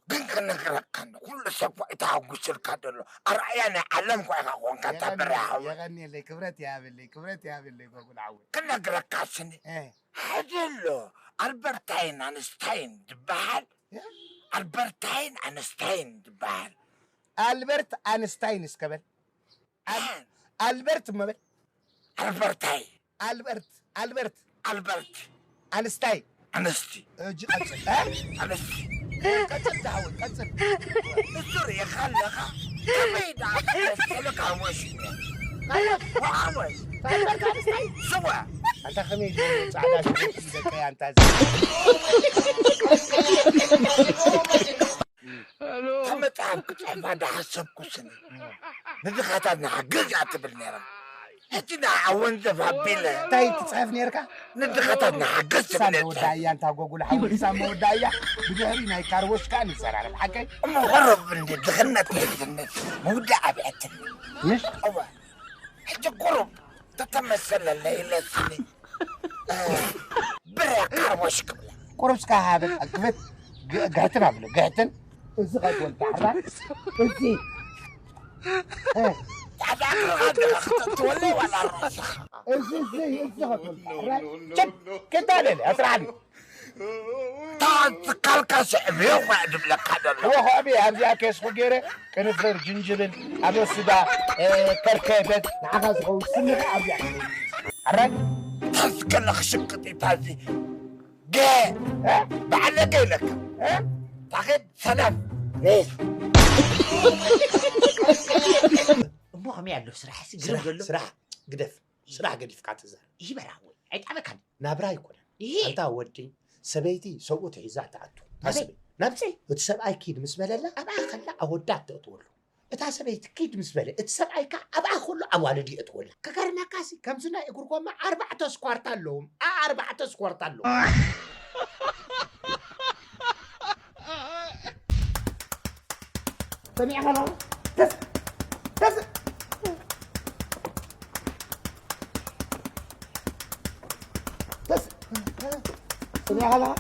ግን ክነግረካ እንዶ፣ ኩሉ ሰብ እኮ እዩ ተሓጒስልካ ዘሎ። ኣርኣያ ናይ ዓለም እኮ ኢኻ ኮንካ፣ የቐንየለይ፣ ተበራሃወ። የቐንየለይ፣ ክብረት ይሃበለይ፣ ክብረት ይሃበለይ፣ ጎጉል ሓወይ። ክነግረካ ስኒ፣ እ። ሓደ ኣሎ፣ ኣልበርታይን ኣንስታይን ዝበሃል። እ? ኣልበርታይን ኣንስታይን ዝበሃል። ኣልበርት ኣንስታይን እስከ በል። ኣል-፣ ኣልበርት እሞ በል። ኣልበርታይ። ኣልበርት ኣልበርት ኣልበርት። ኣንስታይ። ኣንስቲ። እጅ ቀጽል። እ? ኣንስቲ። ቀጽል ዳሓወይ ቀጽል። እሱ ርኢኻ ኣለኻ? ከመይ ደኣ ትመስል ካርቦሽ? ካርቦሽ? ወዓወይ። ኣልበርት ኣንስታይ? ስዋ። ኣንታ ከመይ ዝበለ ጻዕዳ ሽጉርቲ ደቀይ ኣንታ እዚ። እታ መጽሓፍ ክጽሕፋ እንዳሓሰብኩ ስኒ፣ ንድኻታት ንሓግዝ እያ ትብል ነይራ። ሕጂ ንዓ ወንዘፍ ኣቢለ እንታይ ትጽሕፍ ነይርካ? ንድኻታት ንሓግዝ ትብል ሳም እያ መወዳእያ፣ እንታ ጎጉል ሓዊ ሳም መወዳእያ፣ ብድሕሪ ናይ ካርቦሽ ከኣ ንዘራረብ። ሓቀይ? እሞ ቁሩብ እንዲ ድኽነት ሒዝኒ፣ ምውዳእ ኣብያትኒ። ምሽ? እወ፣ ሕጂ ቁሩብ ተተመሰለለይ ኢለ ስኒ፣ ብረ ካርቦሽ ክብላ። ቁሩብ እስካ ሃበል፣ ክፈት፣ ግ-፣ ግሕትን ኣብሎ፣ ግሕትን። እዚ ኸትወል ዳሕራ፣ እዚ። እ። ታዲያ ኣቅርባ ዲኻ ክትወለይ ዋላ ሮዛ? እዚ፣ እዚ፣ እዚ ኸትወል ዳሕራ። ችድ፣ ክዳለል፣ ኣስራዓሊ። እታ ትካልካ ስዕብዮ ኳ ድብለካ ደሎ። እወ፣ ኳ ኣብየ፣ ኣብዚኣ ኬስኩ ገይረ፣ ቅንፍር፣ ጅንጅብል፣ ኣበስዳ፣ እ፣ ከርከበት፣ ንዓኻ ዝኸውን ስኒ ኸዓ ኣብዚኣ። ኣራይ? ታስከለ ክሽቅጥ እዩ ታዚ። ገ፣ እ? በዓል ነገ ኢለካ። እ? ታኸድ ሰላም። እ? እሞ ከመይ ኣሎ ስራሕ? ሲ ግርም ስራሕ፣ ዘሎ? ስራሕ ግደፍ። ስራሕ ገዲፍካ ትዛረብ። ይበራ ወይ? ኣይጣበካን። ናብራ ኣይኮነን። ይሄ ኣንታ ወዲ፣ ሰበይቲ ሰብኡ ትሒዛ ትኣቱ። ናበይ? ናበይ? ናብቲ እቲ ሰብኣይ ኪድ ምስ በለላ፣ ኣብኣ ከላ ኣወዳት ተእትወሉ። እታ ሰበይቲ ኪድ ምስ በለ፣ እቲ ሰብኣይ ከኣ ኣብኣ ከሎ ኣዋልድ የእትወላ። ክገርመካሲ፣ ከምዚ ናይ እግሪ ጎማ ኣርባዕተ ስኳርታ ኣለዎም። ኣ-፣ ኣርባዕተ ስኳርታ ኣለዎም። ሰሚዕካ ኣለኻ? ተስ-፣ ተስ-፣ ተስ-፣ ሰሚዕካ ኣለኻ?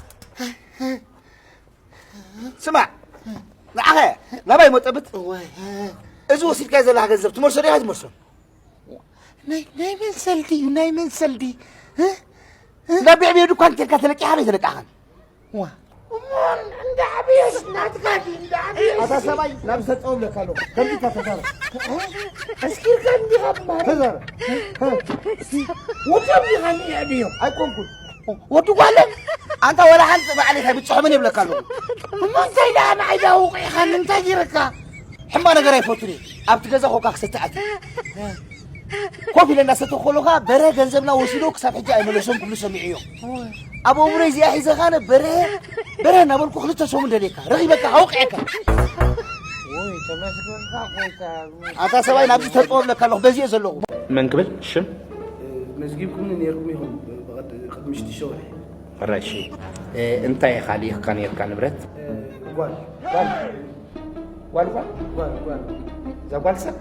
ስማዕ፣ ንዓኸ ናባይ መጠብጥ? እዋይ። እዚ ወሲድካዮ ዘለኻ ገንዘብ ትመልሶ ዶ ኣይትመልሶን? ናይ፣ ናይ መን ሰልዲ እዩ? ናይ መን ሰልዲ? እ? እ? ናብ ብዕብዮ ድኳን ከድካ ተለቂኻ ዶ ኣይተለቃኻን? ዋ። እሞ እንዳ ዕብዮስ ናትካ ድዩ? እንዳ ዕብዮስ? ኣታ ሰብኣይ፣ ናብ ሰጠው ብለካ ኣለኹ። ከምዚ እካ ተዛረብ። ኣስኪርካ እንዲኻ እምበር። ተዛረብ። ውቶም ዲኻ እንዲ ዕብዮ? ኣይኮንኩን። ወዲ ጓለ፣ ኣንታ ወላ ሓንቲ ባዕለይ ከይብጽሖምን ይብለካ ኣለኹ። እሞ እንታይ ደኣ ንዓይ ደኣ ውቂዕኻኒ እንታይ ገይረካ? ሕማቕ ነገር ኣይፈቱን እየ። ኣብቲ ገዛ ኮካ ክሰቲ ኣትየ። ኮፍ ኢለ እናሰተኹ ከለኹ ከኣ በረ ገንዘብና ወሲዶ ክሳብ ሕጂ ኣይመለሶን ክብሉ ሰሚዐዮ። ኣብ ኣእምሮይ እዚኣ ሒዘ ኸኣ በረ፣ በረ እናበልኩ ክልተ ሰሙን ደልየካ፣ ረኺበካ፣ ኣውቂዐካ። ወይ ተመስገንካ ጎይታ። ኣታ ሰብኣይ ናብዚ ተጠወብለካ ኣለኹ፣ በዚ እየ ዘለኹ። መን ክብል ሽም? መዝጊብኩምኒ ነይርኩም ኢኹም ብቐድ-፣ ቅድሚ ሽዱሽተ ወርሒ። ሕራይ፣ እሺ። እ፣ እንታይ ኢኻ ልኢኽካ ነይርካ ንብረት? እ፣ ጓል። ጓል? ጓል፣ ጓል? ጓል፣ ጓል። እዛ ጓል ሰብ?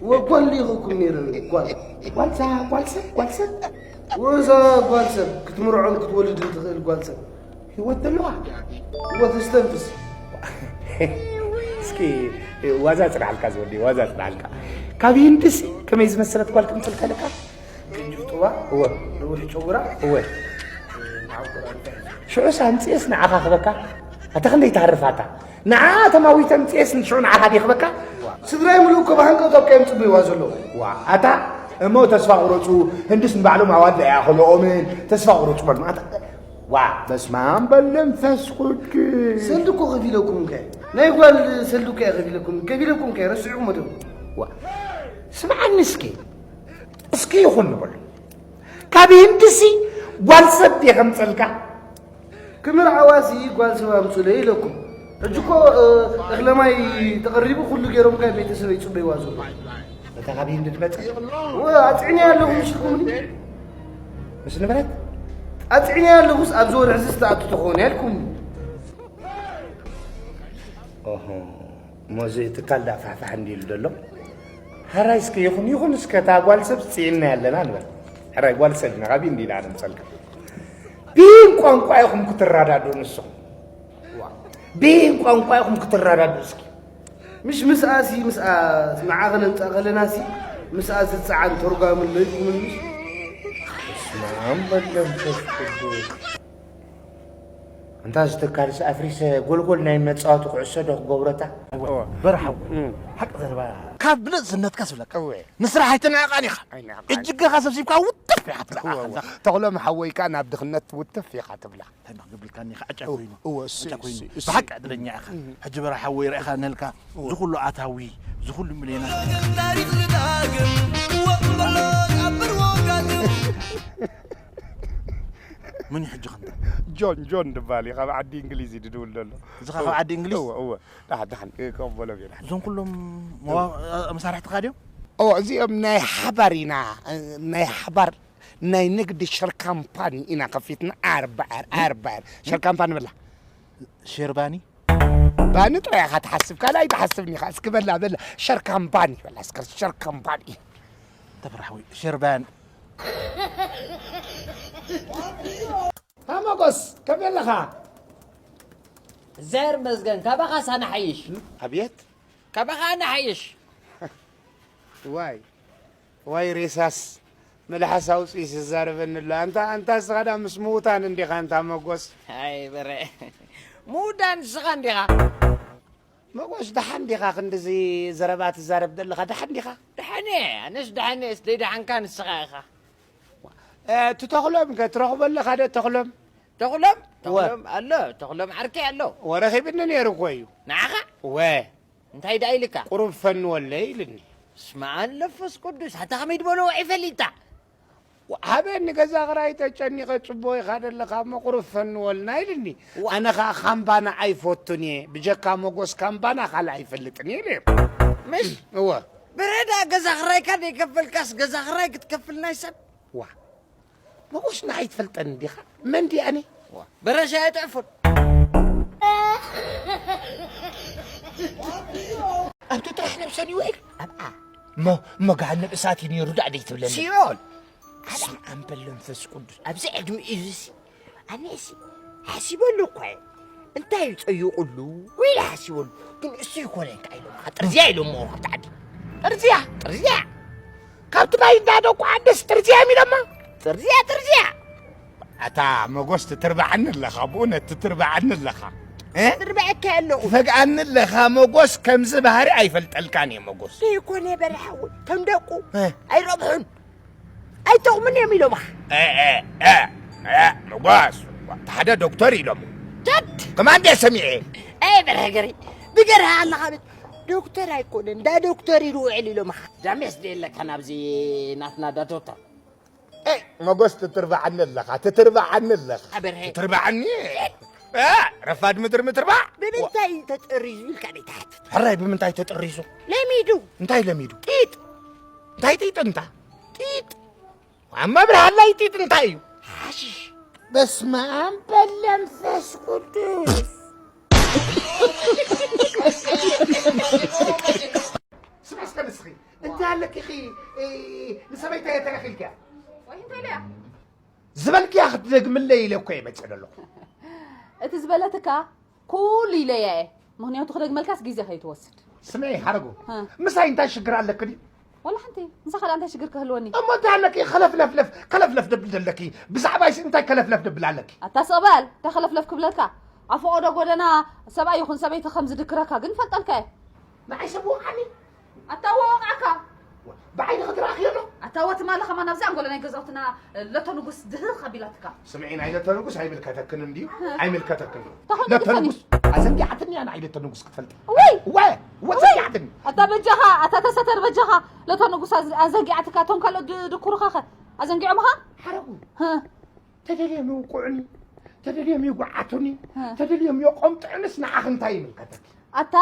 ወ-፣ ጓል ልኢኽኩም ነይረ፣ ጓል። ጓል ሳ-፣ ጓል ሰብ? ጓል ሰብ? ወዛ ጓል ሰብ፣ ክትምርዖን ክትወልድን ትኽእል ጓል ሰብ። ህይወት ዘለዋ? ህይወት ዝተንፍስ። እስኪ ዋዛ ጽንዓልካ ዝወዲ፣ ዋዛ ጽንዓልካ። ካብ ህንድሲ ከመይ ዝመሰለት ጓል ክምጽልካ ኢልካ? ቅንጅብ ጡባ፣ እወ። ነዊሕ ጨጉራ፣ እወ። መዓኮር ኣንፈት። ሽዑስ ኣምጽኤስ ንዓኻ ክበካ? ኣታ ክንደይ ትሃርፍ ኣታ? ንዓ ተማዊተ ኣምጽኤስ ንሽዑ ንዓኻ ድየ ክበካ? ስድራይ ምሉእ እኮ ብሃንቀውታ ኣብካ እዮም ጽበይዋ ዘለዉ። ዋ፣ ኣታ እሞ ተስፋ ቁረጹ፣ ህንድስ ንባዕሎም ኣዋልድ ኣይኣኸልኦምን፣ ተስፋ ቁረጹ በሉ። ኣታ፣ ዋ፣ በስመ ኣብ በል መንፈስ ቅዱስ። ሰልዲ እኮ ከፊለኩም ከ? ናይ ጓል ሰልዲ እኮ እየ ከፊለኩም፣ ከፊለኩም ከ? ረሲዕኩሞ ዶ? ዋ፣ ስምዓኒ እስኪ። እስኪ ይኹን ንበሉ። ካብ ህንድሲ ጓል ሰብ ድየ ከምጸልካ? ክምርዓዋሲ ጓል ሰብ ኣምጹለይ ኢለኩም። ሕጂ እኮ፣ እ፣ እኽለ ማይ ተቐሪቡ ኩሉ ገይሮም ካብ ቤተሰበይ ይጽበይዋ ዘለዉ። እታ ካብ ህንዲ ትመጽእ? ወ-፣ ኣጽዕንያ ኣለኹ ምሽ ኢልኩምኒ? ምስ ንብረት? ኣጽዕንያ ኣለኹስ ኣብዚ ወርሒ እዚ ዝተኣቱ ተኾነ ኢልኩምኒ። ኦሆ፣ እሞ እዚ ትካል ደኣ ፋሕፋሕ እንዲሉ ዘሎ? ሕራይ እስከ ይኹን፣ ይኹን እስከ እታ ጓል ሰብ ጽዒንና ኣለና ንበል። ሕራይ ጓል ሰብ ኢና፣ ካብ ህንዲ ኢና ነምጸልካ። ብይን ቋንቋ ኢኹም ክትረዳድኡ ንስኹም? ዋ። ብይን ቋንቋ ኢኹም ክትረዳድኡ እስኪ? ምሽ ምስኣሲ፣ ምስኣ ንዓ ከነምጽኣ ከለናሲ፣ ምስኣ ዝጸዓን ተርጓሚ ኣሎ ኢልኩምን ምሽ? በስመ ኣብ ወወልድ ወመንፈስ ቅዱስ። እንታ ዝትካልስ ኣፍሪሰ ጎልጎል ናይ መጻወቲ ኩዕሶ ዶ ክገብረታ? በረሓው፣ ሓቂ ዘረባ ካብ ብልጽነትካ ስብለካ። እወ። ንስራሕ ኣይትንዕቃን ኢኻ። ኣይንዕቃን። እጅገኻ ሰብሲብካ ውትፍ ኢኻ ትብላ። እወ፣ እወ። ተኽሎም ሓወይ ከኣ ናብ ድኽነት ውትፍ ኢኻ ትብላ። እንታይ ደኣ ክብልካኒ ኢኻ? ዕጫ እወ፣ ኮይኑ። እወ፣ እሱ፣ ዕጫ ኮይኑ። እሱ፣ እሱ። ብሓቂ ዕድለኛ ኢኻ። እም። ሕጂ በረሓ ሓወይ ርኢኻ ነልካ፣ እወ። እዚ ኩሉ ኣታዊ፣ እዚ ኩሉ ሚልዮናት። ታሪኽ ዝዳግም ወቕበሎ ኣብ ብርዎ ጋግም። መን እዩ ሕጂ ከምታ? ጆን፣ ጆን ድበሃል እዩ፣ ካብ ዓዲ እንግሊዝ እዩ ድድውል ዘሎ። እዚ ኸ ካብ ዓዲ እንግሊዝ? እወ፣ እወ። ደሓን፣ ደሓን፣ ክቕበሎም እየ፣ ደሓን። እዞም ኩሎም መዋ-፣ መሳርሕትኻ ድዮም? እወ፣ እዚኦም ናይ ሓባር ኢና፣ ናይ ሓባር ናይ ንግዲ ሸር ካምፓኒ ኢና ከፊትና። ኣርባዕር፣ ኣርባዕር። ሸር ካምፓኒ በላ። ሸር ባኒ? ባኒ ጥራይ ኢኻ ትሓስብ፣ ካልእ ኣይትሓስብን ኢኻ። እስኪ በላ፣ በላ። ሸር ካምፓኒ በላ፣ እስከ ሸር ካምፓኒ። ተፍራሕ ወይ ሸር ባኒ። ታመጎስ፣ ከመይ ኣለኻ? እግዚኣብሔር ይመስገን፣ ካባኻስ ኣነ ሓይሽ። ኣብየት? ካባኻ ኣነ ሓይሽ። ዋይ፣ ዋይ ሬሳስ፣ መልሓስ ኣውጺኡ ዝዛረበኒ ኣሎ። ኣንታ፣ ኣንታ እስኻ ደኣ ምስ ምዉታን እንዲኻ ኣንታ መጎስ። ኣይ በረ፣ ምዉታን ንስኻ እንዲኻ። መጎስ፣ ደሓን ዲኻ? ክንድዚ ዘረባ ትዛረብ ዘለኻ ደሓን ዲኻ? ደሓን እየ፣ ኣነስ ደሓን እየ፣ ደይደሓንካ ንስኻ ኢኻ። እ፣ እቲ ተኽሎም ከ ትረኽቦ ኣለኻ ዶ ተኽሎም? ተኽሎም? እወ። ተኽሎም ኣሎ፣ ተኽሎም ዓርከይ ኣሎ። ወረኺብኒ ነይሩ እኮ እዩ። ንዓኻ? እወ። እንታይ ደኣ ኢልካ? ቁሩብ ፈንወለይ ኢልኒ። ስመ ኣብ መንፈስ ቅዱስ፣ ኣታ ከመይ ዝበሎ ውዒ ፈሊጣ? ዋ፣ ሃበኒ ገዛ ክራይ ተጨኒቐ ጽቡቕ ኢኻ ዘለኻ እሞ ቁሩብ ፈንወልና ኢልኒ። ዋ። ኣነ ኸኣ ካምባና ኣይፈቱን እየ፣ ብጀካ መጎስ ካምባና ካልእ ኣይፈልጥን እየ ኢለ። ምሽ? እወ። ብረዳ ገዛ ክራይካ ዘይከፈልካስ ገዛ ክራይ ክትከፍል ናይ ሰብ? ዋ። መጎስ ንዓይ ትፈልጠኒ ዲኻ? መን ድየ ኣነ? ዋ፣ በረሻ ኣይጥዕፉን። ኣብቲ ጥራሕ ነብሰን ይውዕል። ኣብኣ። እሞ፣ እሞ ገሃነብ እሳት እዩ ነይሩ ዳኣ ደይትብለኒ? ሲኦል። ኣላ ኣንበል መንፈስ ቅዱስ። ኣብዚ ዕድሚኡ እዚሲ፣ ኣነሲ ሓሲበሉ እኮ እየ። እንታይ እዩ ጸይቑሉ? ኢለ ሓሲበሉ። ግን እሱ ይኮነ እንታይ ኢሎምኻ? ጥርዝያ ኢሎምዎ ካብቲ ዓዲ። ጥርዝያ? ጥርዝያ። ካብቲ ማይ እንዳደቁ ዓደስ ጥርዝያ እዮም ኢሎማ? ጥርዝያ፣ ጥርዝያ። ኣታ መጎስ ትትርብዓኒ ኣለኻ፣ ብእውነት ትትርብዓኒ ኣለኻ። እ? ትርብዐካ ኣለኹ። ትፈግኣኒ ኣለኻ መጎስ፣ ከምዚ ባህሪ ኣይፈልጠልካን እየ መጎስ። ዘይኮነ በርሓዊ፣ ከም ደቁ እ? ኣይረብሑን። ኣይጠቕሙን እዮም ኢሎምኻ። እ፣ እ፣ እ፣ እ፣ መጓስ፣ እቲ ሓደ ዶክተር ኢሎሞ። ደድ! ከማን ድየ ሰሚዐ? ኣይ በርሀ ገሪ፣ ብገርሃ ኣለኻ ብል። ዶክተር ኣይኮነን፣ እንዳ ዶክተር ኢሉ ውዕል ኢሎምኻ። ዳሜስ ድየ ኣለካ ናብዚ ናትና ዳ ዶክተር? ኤ፣ መጎስ ትትርብዓኒ ኣለኻ፣ ትትርብዓኒ ኣለኻ። ኣበርሀ። ትትርብዓኒ? እ፣ ረፋድ ምድሪ ምትርባዕ? ብምንታይ ተጠሪዙ ኢልካ ደይ ትሓትት? ሕራይ ብምንታይ ተጠሪዙ? ለሚዱ። እንታይ ለሚዱ? ጢጥ። እንታይ ጢጥ እንታ? ጢጥ። ኣብ መብርሃ ላይ ጢጥ እንታይ እዩ? ሓሽሽ። በስመ ኣብ በል መንፈስ ቅዱስ። ስምዒ እስከ ንስኺ፣ እንታይ ኣለኪ ኢኺ፣ እ፣ ንሰበይተይ ተረኺልኪያ? ወይ እንታይ ኢለያ? ዝበልክያ ክትደግምለይ ኢለ እኮ እየ መፅእ ዘለኹ። እቲ ዝበለትካ ኩሉ ኢለያ እየ። ምኽንያቱ ክደግመልካስ ግዜ ከይትወስድ። ስምዒ፣ ሓረጉ፣ እ። ምሳይ እንታይ ሽግር ኣለኪ ድዩ? ወላ ሓንቲ። ምሳኻ ደኣ እንታይ ሽግር ክህልወኒ? እሞ እንታይ ኣለኪ? ከለፍለፍለፍ፣ ከለፍለፍ ደብል ዘለኪ። ብዛዕባይስ እንታይ ከለፍለፍ ደብል ኣለኪ? ኣታ ስቕ በል፣ እንታይ ከለፍለፍ ክብለካ? ኣብ ፈቐዶ ጎደና ሰብኣይ ይኹን ሰበይቲ ከም ዝድክረካ ግን ፈልጠልካ እየ። ንዓይ ሰብ ወቕዓኒ? ኣታ እወ ወቕዓካ። ብዓይኒ ክትረኣኽዮ ዶ? ኣታ እወ ትማሊ ከማን ኣብዛ ኣንጎሎ ናይ ገዛውትና ለቶ ንጉስ ድህኽ ኣቢላትካ። ስምዒ፣ ናይ ለቶ ንጉስ ኣይምልከተክን እንድዩ፣ እ። ኣይምልከተክን። ተኾይኑ ለቶ ትፈኒ። ንጉስ ኣዘንጊዓትኒ እያ ንዓይ ለቶ ንጉስ ክትፈልጢ። ውይ! ወ-፣ ወ-፣ ውይ! ኣዘንጊዓትኒ። ኣታ በጃኻ፣ ኣታ ተሰተር በጃኻ። ለቶ ንጉስ ኣዝ-፣ ኣዘንጊዓትካ፣ እቶም ካልኦት ድ-፣ ድኩሩኻኸ ኣዘንጊዖምኻ? ሓረጉ። እ። ተደልዮም ይውቅዑኒ፣ ተደልዮም ይጉዓቱኒ፣ እ። ተደልዮም የቆምጥዑንስ ንዓኺ እንታይ ይምልከተኪ? ኣታ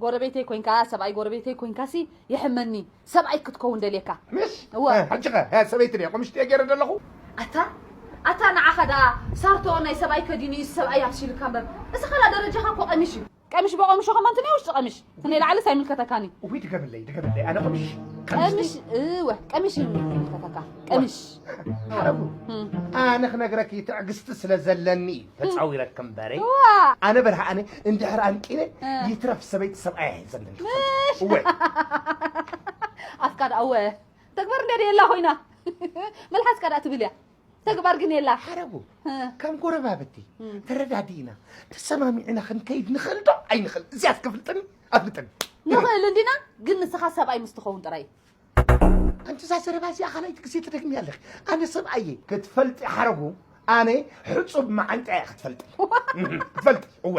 ጎረቤተይ ኮይንካ፣ ሰብኣይ ጎረቤተይ ኮይንካሲ የሕመኒ። ሰብኣይ ክትከውን ደልየካ። ምሽ? እወ። እ፣ ሕጂ ኸ፣ እ፣ ሰበይቲ ድየ፣ ቁምሽጢ እየ ገይረ ዘለኹ? ኣታ፣ ኣታ ንዓኻ ደኣ ሳርቶ ናይ ሰብኣይ ከዲኑ እዩ ሰብኣይ ኣምሲልካ እምበር። እስኻ ደኣ ደረጃኻ እኮ ቀሚሽ እዩ። ቀሚሽ ብቐምሾ ከማን እቲ ናይ ውሽጢ ቀሚሽ። እቲ ናይ ላዕሊስ ኣይምልከተካን እዩ። ውይ፣ ድገምለይ፣ ድገምለይ። ኣነ ቀሚሽ፣ ቀሚሽ ቀሚሽ፣ ድዩ? እወ፣ ቀሚሽ እዩ ዝምልከተካ። ቀሚሽ። ሓረጉ፣ እም። ኣነ ክነግረኪ ትዕግስቲ ስለ ዘለኒ እዩ ተጻዊረኪ እምበረይ። እዋ። ኣነ በርሃ ኣነ እንድሕር ኣንቂነ እ። ይትረፍ ሰበይቲ ሰብኣይ ኣይሕዘን። ምሽ። እወ። ኣፍካ ደኣ እወ። ተግባር እንድያ ደየላ ኮይና። መልሓስካ ደኣ ትብል እያ። ተግባር ግን የላ። ሓረጉ ከም ጎረባብቲ ተረዳዲእና ተሰማሚዕና ክንከይድ ንኽእል ዶ ኣይንኽእል? እዚኣስ ከፍልጠኒ ኣፍልጠኒ። ንኽእል እንዲና፣ ግን ንስኻ ሰብኣይ ምስ ትኸውን ጥራይ። ኣንቲ እዛ ዘረባ እዚኣ ካልኣይቲ ግዜ ትደግምያ ኣለኺ። ኣነ ሰብኣየ ክትፈልጢ ሓረጉ ኣነ ሕጹብ መዓንጣ እያ ክትፈልጢ ክትፈልጢ። እወ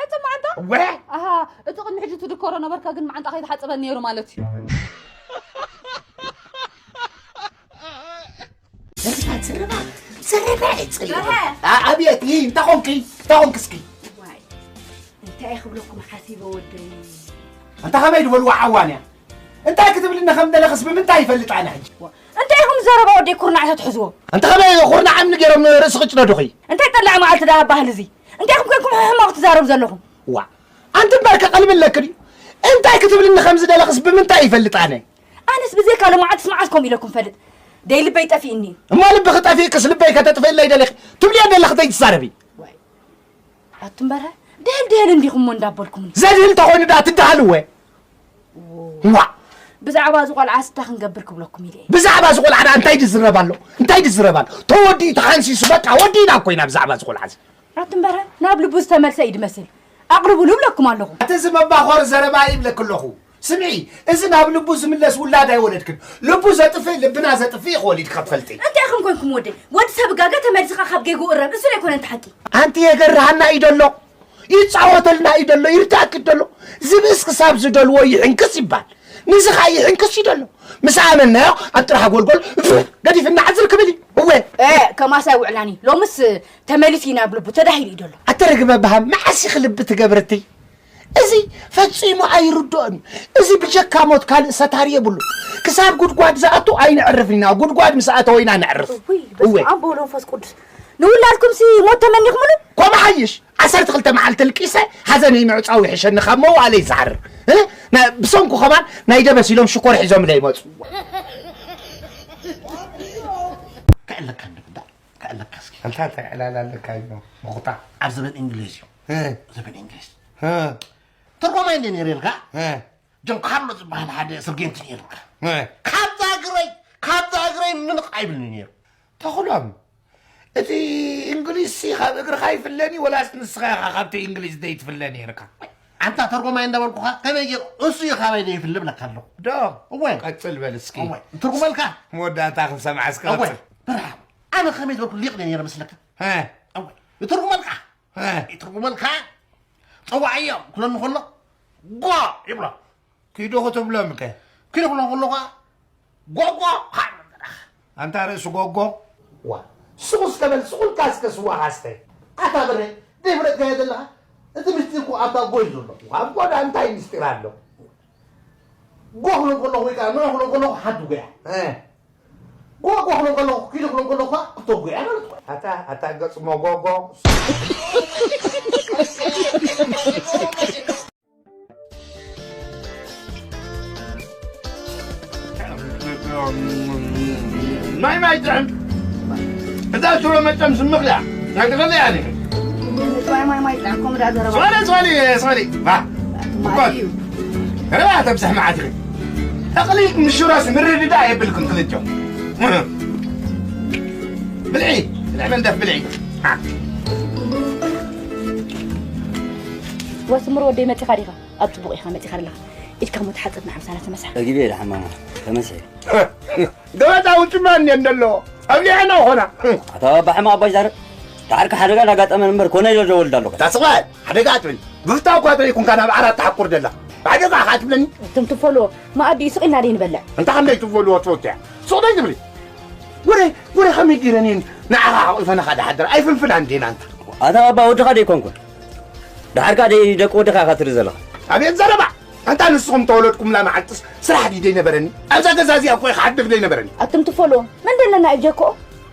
ሕጹብ መዓንጣ? እወ። ኣሃ፣ እቲ ቅድሚ ሕጂ ትድከሮ ነበርካ፣ ግን መዓንጣ ከይተሓጸበ ነይሩ ማለት እዩ። ዘረባ ዘረባ ዘረባ ይጽል። ኣቤት እንታይ ኾንኪ እንታይ ኾንኪ እስኪ? እንታይ ክብለኩም ሓሲበ ወደይ። ኣንታ ከመይ ዝበልዋ ዓዋንያ እንታይ ክትብልኒ ከም ደለኽስ ብምንታይ ይፈልጥ ኣነ ሕጂ? እንታይ ኢኹም ዘረባ ወደይ ኩርናዕ ተትሕዝዎ? ኣንታ ከመይ ኩርናዕ እምኒ ገይሮም ርእሲ ክጭነዱኺ? እንታይ ጠላዕ መዓልቲ ደኣ ባህል እዚ እንታይ ኢኹም ኮይንኩም ሕማቕ ትዛረቡ ዘለኹም? ዋ ኣንቲ እምበርከ ቀልቢ ኣለኪ ድዩ? እንታይ ክትብልኒ ከም ዝደለኽስ ብምንታይ ይፈልጥ ኣነ? ኣነስ ብዘይካ ሎማዓንትስ መዓስ ከምኡ ኢለኩም ፈልጥ? ደይ ልበይ ጠፊእኒ እዩ። እሞ ልብኺ ጠፊእክስ ልበይ ከተጥፍእለይ ደሊኺ ትብልዮ ደለኺ ተይትዛረቢ። ኣቱም በርሀ ድህል ድህል እንዲኹም እሞ እንዳበልኩምኒ። ዘድህል ተኾይኑ ደኣ ትደሃልወ። ዋ ብዛዕባ እዚ ቆልዓ ስታ ክንገብር ክብለኩም ኢለ እየ። ብዛዕባ እዚ ቆልዓ ደኣ እንታይ ድዝረብ ኣሎ? እንታይ ድዝረብ ኣሎ? ተወዲኡ ተሓንሲሱ በቃ ወዲእና እኮ ኢና ብዛዕባ እዚ ቆልዓ እዚ። ኣቱም በርሀ ናብ ልቡ ዝተመልሰ እዩ ድመስል። ኣቕርቡሉ እብለኩም ኣለኹ። ኣቲ እዚ መባኾሪ ዘረባ ይብለኪ ኣለኹ። ስምዒ፣ እዚ ናብ ልቡ ዝምለስ ውላድ ኣይወለድክን። ልቡ ዘጥፍእ ልብና ዘጥፍእ ኢኺ ወሊድኪ ክትፈልጢ። እንታይ ኢኹም ኮይንኩም ወደይ? ወዲ ሰብ ጋገ ተመሊስኻ ካብ ጌግኡ እረም። እሱ ዶ ኣይኮነን እቲ ሓቂ? ኣንቲ የገርሃና እዩ ደሎ፣ ይጻወተልና እዩ ደሎ፣ ይርዳእኪ ደሎ። ዝብእስ ክሳብ ዝደልዎ ይሕንክስ ይባል። ንዚ ኸኣ ይሕንክስ እዩ ደሎ። ምስ ኣመናዮ ኣብ ጥራሕ ጎልጎል ገዲፍና ዓዝር ክብል እዩ። እወ። እ፣ ከማስ ኣይውዕላን እዩ። ሎምስ ተመሊሱ እዩ ናብ ልቡ፣ ተዳሂሉ እዩ ደሎ። ኣቲ ርግበ በሃም፣ መዓስ ኢኺ ልቢ ትገብሪ እቲ? እዚ ፈጺሙ ኣይርድኦን እዩ። እዚ ብጀካ ሞት ካልእ ሰታሪ የብሉ። ክሳብ ጉድጓድ ዝኣቱ ኣይነዕርፍን ኢና። ጉድጓድ ምስ ኣተወ ኢና ነዕርፍ። ውይ እወ። በስመ ኣብ ወወልድ ወመንፈስ ቅዱስ። ንውላድኩምሲ ሞት ተመኒኹምሉ? ከምኡ ሓይሽ። ዓሰርተ ክልተ መዓልቲ ኣልቂሰ ሓዘነይ ምዕጻው ይሕሸኒ ካብ መዋእለይ ዝሓርር። እ? ና- ብሰንኩ ከማን ናይ ደበስ ኢሎም ሽኮር ሒዞምለይ ይመጹ። ከዕለካ እንድምዳ ከዕለካ እስኪ። ኣንታ እንታይ ዕላል ኣለካ እዩ መኹታ? ኣብ ዘበን እንግሊዝ እዩ። እ። ዘበን እንግሊዝ። እ። ትርጉማይ እንደ ነይሩ ኢልካ እ። ጆን ካርሎ ዝበሃል ሓደ ሰርጌንት ነይሩካ። እ። ካብዛ እግረይ ካብዛ እግረይ ምንቕ ኣይብልኒ ነይሩ። ተኽሎም፣ እቲ እንግሊዝሲ ካብ እግርኻ ይፍለን እዩ ወላስ ንስኻ ኢኻ ካብቲ እንግሊዝ ዘይትፍለ ነይርካ? ኣንታ ተርጎማይ እንዳበልኩኻ ከመይ ገይሩ እሱ እዩ ካባይ ዘይፍለ ብለካ ኣለኹ። ዶ? እወ። ቀጽል በል እስኪ። እወ። ትርጉመልካ? መወዳእታ ክንሰምዓ እስኪ እወ። ቀጽል። ብርሃን፣ ኣነ ከመይ ዝበልኩ ሊቕ ነይረ መስለካ? ሀ። እወ። ይትርጉመልካ? ሀ። ይትርጉመልካ? ጸዋዕዮም ክብለኒ ከሎ፣ ጓ ይብሎ። ኪዱ ክትብሎም ከ? ኪዱ ክብሎም ከሎ ኸዓ፣ ጎጎ! ኣንታ ርእሲ ጎጎ። ዋ፣ ስቑ እስከ በል፣ ስቑ ኢልካ እስከ ስዋኻ ስተ። ኣታ በሬ፣ ደይ ፍለጥካዮ ዘለኻ? እቲ ምስጢር እኮ ኣብታ ጎ እዩ ዘሎ። ኣብ ጎ ደኣ እንታይ ምስጢር ኣሎ? ጎ ክብሎም ከለኹ ወይ ከዓ ንዑ ክብሎም ከለኹ ሓንቲ ጎያ። እ። ጎ፣ ጎ ክብሎም ከለኹ፣ ኪዱ ክብሎም ከለኹ ከዓ ክልተ ጎያ ማለት እኮ። ኣታ፣ ኣታ ገጽ መጎጎ። ማይ ማይ ጥዕም እዛ ሽሮ መጨም ስምኽ እያ ናይ ተፈለያ ኒ ማይ ማይ ማይ ጥዕም ከምኡ ደኣ ዘረባ ሶሪ ሶሪ ሶሪ ባ ማይ እዩ ረባ ተብዝሕ መዓት ኢኺ እቕሊ ምስ ሽሮስ ምርድዳእ የብልኩም ክልቲኦም ብልዒ ብልዒ መንደፍ ብልዒ ወስምር ወደይ መጺኻ ዲኻ ኣብ ጽቡቕ ኢኻ መጺኻ ኣለኻ ኢድካ ሞ ተሓጸብ ንዓምሳና ተመሳሕ ተጊበ ኢለ ሓማማ ተመሲሐ ገበጣ ውጭማ እንዴ እንደሎ ኣብሊዐና ኾና ኣታ ባሕማ ኣባይ ዛረ ዳዕርካ ሓደጋ እንዳጋጠመን እምበር ኮነ ኢሎ ደወልዳ ኣለኹ ታስባ ሓደጋ ኣትብል ብፍታ እኳ ተለይኩንካ ናብ ዓራት ተሓቁር ደላ ብሓደጋ ኢኻ ትብለኒ እቶም ትፈልዎ መኣዲ ስቕ ኢልና ደይ ንበልዕ እንታ ከምደይ ትፈልዎ ትፈትያ ሱቕ ደይ ትብሊ ወረ ወረ ከመይ ገይረን እየን ንዓኻ ሓቑፈናኻ ድሓድር ኣይፍንፍናን ዴና እንታ ኣታ ኣባ ወድኻ ደይኮንኩን ድሓር ከኣ ደይ ደቂ ወድኻ ኢኻ ትርኢ ዘለኻ። ኣቤት ዘረባ! ኣንታ ንስኹም ተወለድኩምላ መዓልትስ ስራሕ ድዩ ደይነበረኒ? ኣብዛ ገዛ እዚኣ እኮ ይኽሓድር ደይነበረኒ። ኣቱም ትፈልዎም መን ደለና እዩ ጀክኦ?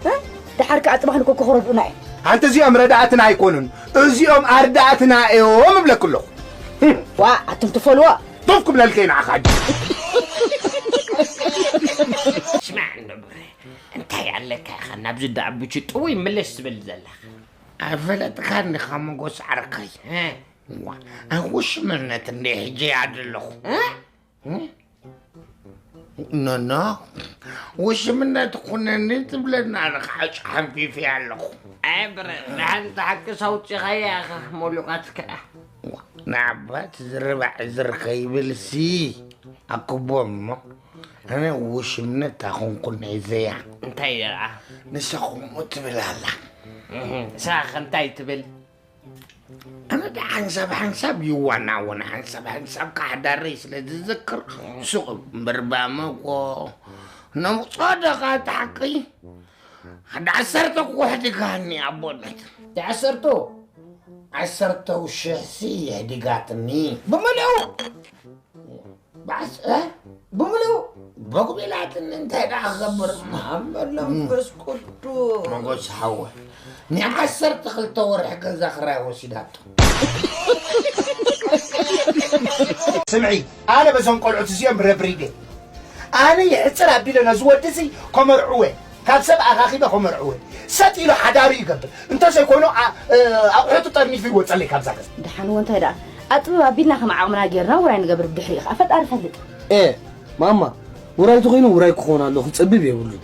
እ? ድሓር ከኣ ጽባሕ ንኮኮ ክረድኡና እዮም። ኣንቲ እዚኦም ረዳእትና ኣይኮኑን፣ እዚኦም ኣርዳእትና እዮም እብለኪ ኣለኹ። ዋእ ኣቱም ትፈልዎ። ዶፍ ክብለልከ እዩ ንዓኻ ሕጂ። ስማዕ እንዶ እንታይ ኣለካ ኢኻ ናብዚ ደኣ ብቹ ጥውይ ምልስ ትብል ዘለኻ? ኣይፈለጥካን ዲኻ ሞጎስ ዓርከይ? እ? ዋ፣ ኣንኩሽምነት እንደ ሕጂ እያ ዘለኹ። እ? እ? ኖኖ፣ ውሽምነት ኩነኒ ትብለና፣ ንኽዓጭ ሓንፊፊ ኣለኹ። ኣይ ብረ፣ ንሓንቲ ሓቂ ሰውፂኻያ ኢኻ፣ ሞሉቓትካ። ንዓባት ዝርባዕ ዝር ከይብልሲ፣ ኣክቦ እሞ፣ ኣነ ውሽምነት ኣኹንኩን ሒዘያ። እንታይ ደኣ? ንሳ ከምኡ ትብል ኣላ። እህ፣ ንሳ እንታይ ትብል? ኣነ ዳ ሓንሳብ ሓንሳብ ይዋናውን፣ ሓንሳብ ሓንሳብ ካሕዳረይ ስለ ዝዝክር፣ ሱቕ እምበር ባመቆ ነምጾ ደኻ ተሓቂ። ሓደ ዓሰርተ እኮ ኣሕዲጋኒ ኣቦነት። ዓሰርተ? ዓሰርተ ሽሕሲ የሕዲጋትኒ። ብምልኡ? ባስ፣ እ? ብምልኡ? በጉቢላትኒ እንታይ ደኣ ክገብር? ኣመ መንፈስ ቅዱስ። መጎስ ሓወ። ንዓሰርተ ክልተ ወርሒ ገዛ ክራይ ወሲዳቶ። ስምዒ፣ ኣነ በዞም ቆልዑት እዚኦም ረብሪደ። ኣነ ይሕጽር ኣቢለ ነዚ ወዲ እዚ ከመርዕወ፣ ካብ ሰብ ኣኻኺበ ከመርዕወ። ሰጥ ኢሉ ሓዳሩ ይገብር። እንተዘይኮይኑ፣ ኣ-፣ እ፣ ኣቑሑቱ ጠርኒፉ ይወጸለይ ካብዛ ገዛ። ደሓን እወ እንታይ ደኣ? ኣጥብብ ኣቢልና ከም ዓቕምና ጌርና ውራይ ንገብር፣ ብድሕሪኡ ኸኣ ፈጣሪ ይፈልጥ። ኤ፣ ማማ፣ ውራይ ተኾይኑ ውራይ ክኾን ኣሎ፣ ክጸብብ የብሉን።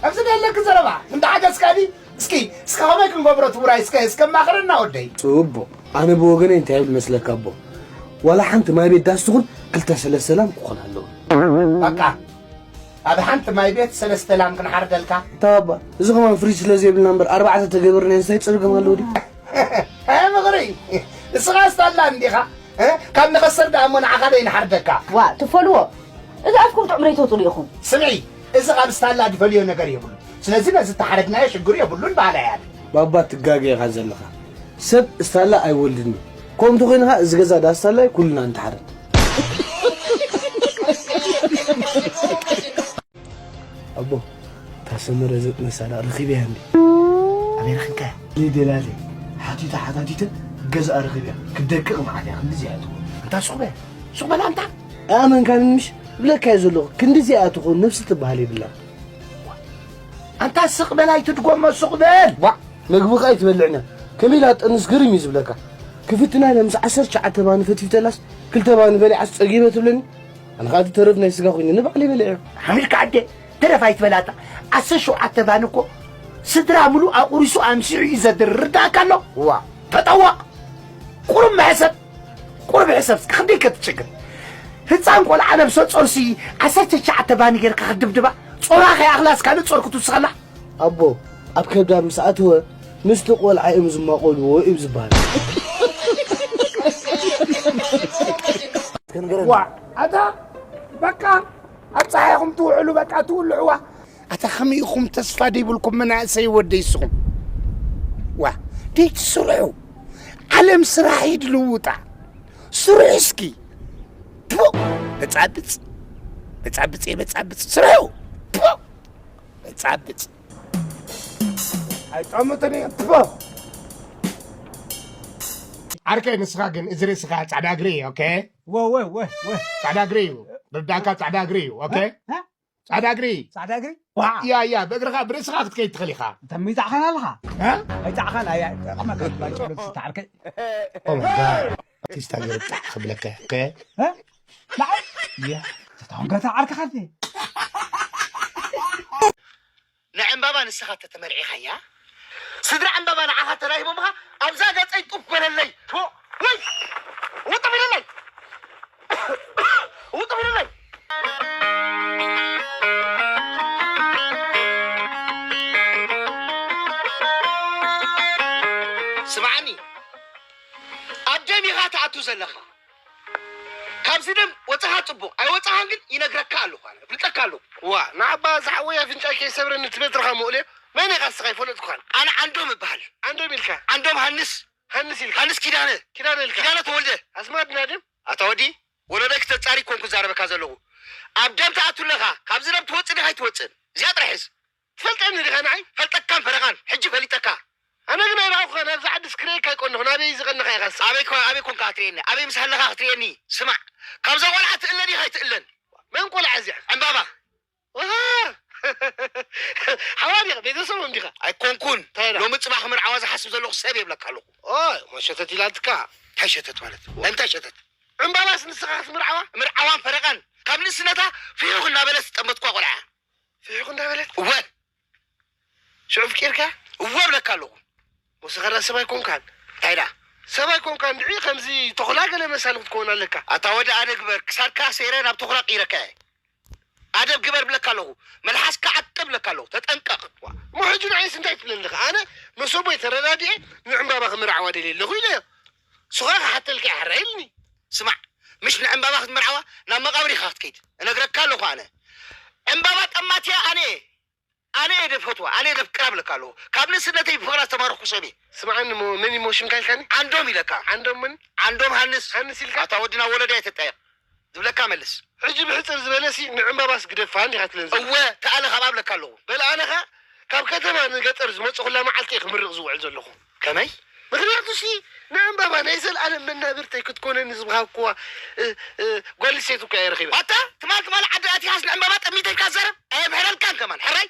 ኣብዚ ዘለኪ ዘረባ፣ እንተ ሓገዝካ ድዩ? እስኪ፣ እስከ ከመይ ክንገብሮ እቲ ውራይ እስከ፣ እስከ ኣማኽረና ወደይ። ጽቡቕ። ኣነ ብወገነይ እንታይ ይብል መስለካ ኣቦ? ዋላ ሓንቲ ማይ ቤት ዳስ ትኹን ክልተ ሰለስተ ላም ክኾን ኣለዎ። በቃ፣ ኣብ ሓንቲ ማይ ቤት ሰለስተ ላም ክንሓርደልካ። እታ ኣባ፣ እዚ ከማን ፍሪጅ ስለ ዘይብልና እምበር ኣርባዕተ ተገበርና እንታይ ጸገም ኣለዎ ድዩ? ኣይ ምኽሪ፣ ንስኻ ስታላ እንዲኻ፣ እ? ካብ ንኸስር ደኣ እሞ ንዓኻ ዶ ይንሓርደካ? ዋ፣ ትፈልዎ? እዚ ኣፍኩም ጥዑም ዶ ይተውፅሉ ኢኹም? ስምዒ፣ እዚ ካብ ስታላ ድፈልዮ ነገር የብሉ። ስለዚ ነዚ እተሓረድናዮ ሽግር የብሉን በሃላይ እየ ኣነ። ባባ ትጋገ ኢኻ ዘለኻ። ሰብ ስታላ ኣይወልድን እዩ። ከምኡ እንተኾይኑ ኸኣ እዚ ገዛ ዳስ ስታላ እዩ፣ ኩልና ንተሓረድ። ኣቦ፣ እታ ሰመረ ዘጥነሳ ደኣ ረኺበያ እንዴ? ኣበይ ረኺብካያ? ደላለ ሓቲተ ሓታቲተ ገዛ ረኺበያ። ክደቅቕ መዓት እያ ክንድዚ እያ ትኾን። ኣንታ ሱቕ በል፣ ሱቕ በል ኣንታ። ኣመንካኒ ምሽ? እብለካ እየ ዘለኹ። ክንድዚ እያ ትኾን፣ ነብሲ ትበሃል የብላን። ኣንታ ስቕ በል ኣይትድጎሞ፣ ሱቕ በል። ዋእ፣ መግቢ ኸኣ ኣይትበልዕን እያ። ከመይ ኢላ ትጠንስ ግርም እዩ ዝብለካ። ክፍትና ኢለ ምስ ዓሰርተ ትሽዓተ ባኒ ፈትፊተላስ ክልተ ባኒ በሊዓስ ጸጊበ ትብለኒ? ኣነ ኸኣ እቲ ተረፍ ናይ ስጋ ኮይኑ ንባዕለይ በሊዐዮ። ሓሚድካ ዓደ፣ ተረፍ ኣይትበላታ። ዓሰርተ ሸውዓተ ባኒ እኮ ስድራ ምሉእ ኣቑሪሱ ኣምሲሑ እዩ ዘድር። ርዳእካ ኣሎ? ዋ። ተጠወቕ። ቁሩብ ምሕሰብ። ቁሩብ ሕሰብ እስኪ፣ ክንደይ ከትጭግር። ህፃን ቆልዓ ነብሰ ጾርሲ ዓሰርተ ትሽዓተ ባኒ ጌርካ ክትድብድባ፣ ጾራ ከይኣኽላስ ካልእ ጾር ክትውስኸላ? ኣቦ፣ ኣብ ከብዳ ምስ ኣተወ፣ ምስቲ ቆልዓ እዮም ዝማቖልዎ እዩ ዝበሃል። ዋ፣ ኣታ በቃ ኣብ ፀሓይኹም ትውዕሉ፣ በቃ ትውልዕዋ። ኣታ ከመይ ኢኹም ተስፋ ደይብልኩም መናእሰይ ወደይ እስኹም? ዋ፣ ደይትስርሑ። ዓለም ስራሕ እዩ ድልውጣ። ስርሑ እስኪ። ቱ፣ በጻብጽ። በጻብጽ እየ በጻብጽ። ስርሑ። ቱ፣ በጻብጽ። ኣይጠምትን እየ። ቱ። ዓርከይ ንስኻ ግን እዚ ርእስኻ ጻዕዳ እግሪ እዩ፣ ኦኬ? ወ-፣ ወ-፣ ወ-፣ ወ-። ጻዕዳ እግሪ እዩ። ርዳእካ ጻዕዳ እግሪ እዩ፣ ኦኬ? እ? እ? ጻዕዳ እግሪ። ጻዕዳ እግሪ? ዋ! ያ፣ ያ፣ ብእግርኻ፣ ብርእስኻ ክትከይድ ትኽእል ኢኻ። እንተ ሚጻዕኻን ኣለኻ? እ? ኣይጻዕኻን፣ ኣያ፣ ጠቕመካ ትባይ ጨሎ ትስተ ዓርከይ። ኦ ማይ ጋድ። ኣርቲስት ሃገር ጣዕ ክብለካ፣ ኦኬ? እ? ንዓይ? ያ። ተታወንከታ ዓርከኻ እንተ። ንዕምባባ ንስኻ ተተመርዒኻያ፣ ስድራ ዕምባባ ንዓኻ ተላሂቦምኻ፣ ኣብዛ ገጸይ ጡፍ በለለይ። ፎ! ወይ! ውጥም ኢለለይ! ውጥም ኢለለይ! ስምዓኒ፣ ኣብ ደም ኢኻ ትኣቱ ዘለኻ። ካብዚ ደም ወጻኻ ጽቡቕ፣ ኣይወጻኻን ግን ይነግረካ ኣለኹ ኣነ፣ እፍልጠካ ኣለኹ። ዋ፣ ንዓባ ዝሓወይ ኣፍንጫይ ከይሰብረኒ እቲ በትርኻ መኡልዮ፣ መን ኢኻ እስኻ ኣይፈለጥኩኻን። ኣነ ዓንዶም እበሃል። ዓንዶም ኢልካ? ዓንዶም ሃንስ። ሃንስ ኢልካ? ሃንስ ኪዳነ። ኪዳነ ኢልካ? ኪዳነ ተወልደ። ኣስማትና ድም? ኣታ ወዲ፣ ወለዶይ ክተጻሪ ኮንኩ ዛረበካ ዘለኹ። ኣብ ደም ትኣቱ ኣለኻ፣ ካብዚ ደም ትወጽእ ዲኻ ኣይትወጽእን? እዚኣ ጥራሕ ሕዝ። ትፈልጠኒ ዲኻ ንዓይ? ፈልጠካን ፈረቓን፣ ሕጂ ፈሊጠካ። ኣነ ግን ኣይረኣኹኻን፣ ኣብዚ ዓዲ ስክሬካ ኣይቆነኹ፣ ናበይ ዝቐነኻ ኢኻ እስኻ? ኣበይ ኮ-፣ ኣበይ ኮንካ ክትርእየኒ? ኣበይ ምስ ሃለኻ ክትርእየኒ? ስማዕ፣ ካብዛ ቆልዓ ትእለ ዲኻ ኣይትእለን? መን ቆልዓ እዚኣ? ዕምባባ። ዋሃ! ሓዋ ዲኻ? ቤተሰቦም ዲኻ? ኣይኮንኩን። እንታይ ኢላ? ሎሚ ጽባሕ ክምርዓዋ ዝሓስብ ዘለኹ ሰብ የብለካ ኣለኹ። ኦይ፣ እሞ ሸተት ኢላትካ። እንታይ ሸተት ማለት? እንታይ ሸተት? ዕምባባስ ንስኻ ክትምርዓዋ? ምርዓዋን ፈረቓን። ኣብ ንእስነታ ፍሒኹ እናበለት ዝጠመትኳ ቆልዓ። ፍሒኹ እናበለት? እወ። ሽዑ ፍቂርካ? እወ እብለካ ኣለኹ። ወሰኸራ ሰብ ኣይኮንካን። እንታይ ደኣ? ሰብ ኣይኮንካን። ድዒ ከምዚ ተኹላ ገለ መሳሊ ክትከውን ኣለካ። ኣታ ወዲ ኣደ ግበር፣ ክሳድካ ሰይረ ናብ ተኹላ ቀይረካ እየ። ኣደብ ግበር ብለካ ኣለኹ። መልሓስካ ዓቅብ ብለካ ኣለኹ። ተጠንቀቕ። እሞ ሕጂ ንዓይስ እንታይ ትብለኒ ኣለኻ? ኣነ መሰቦይ ተረዳዲኤ ንዕምባባ ክምርዓዋ ደልየ ኣለኹ ኢለዮ። ንስኻ ክሓተልካ እየ ሕራይ ኢልኒ። ስማዕ፣ ምሽ ንዕምባባ ክትምርዓዋ ናብ መቓብር ኢኻ ክትከይድ። እነግረካ ኣለኹ ኣነ። ዕምባባ ጠማትያ ኣነ እየ። ኣነ እየ ደፈትዋ፣ ኣነ እየ ደፍቅራ ብለካ ኣለኹ። ካብ ንእስነተይ ብፍቕራ ዝተማረኹ ሰብ እየ። ስምዓኒ እሞ መን እሞ ሽምካ ኢልካኒ? ዓንዶም ኢለካ። ዓንዶም መን? ዓንዶም ሃንስ። ሃንስ ኢልካ? ኣታ ወድና ወለዳ እየ ተጣየቕ። ዝብለካ መልስ። ሕጂ ብሕጽር ዝበለሲ ንዕምባባስ ግደፋ እንዲኻ ትብለን ዘለኻ። እወ፣ ተኣለ ካብኣ ብለካ ኣለኹ። በል ኣነኻ ካብ ከተማ ንገጠር ዝመጽኹላ መዓልቲ እየ ክምርቕ ዝውዕል ዘለኹ። ከመይ? ምኽንያቱሲ ንዕምባባ ናይ ዘለኣለም መናብርተይ ክትኮነኒ ዝብሃግኩዋ፣ እ፣ እ፣ ጓል ኣንስተይቲ እኮ እየ ረኺበ። ኣታ ትማል ትማል ዓዲ ኣቲኻስ ንዕምባባ ጠሚተልካ ትዛረብ? ኣየምሕረልካን ከማን፣ ሕራይ?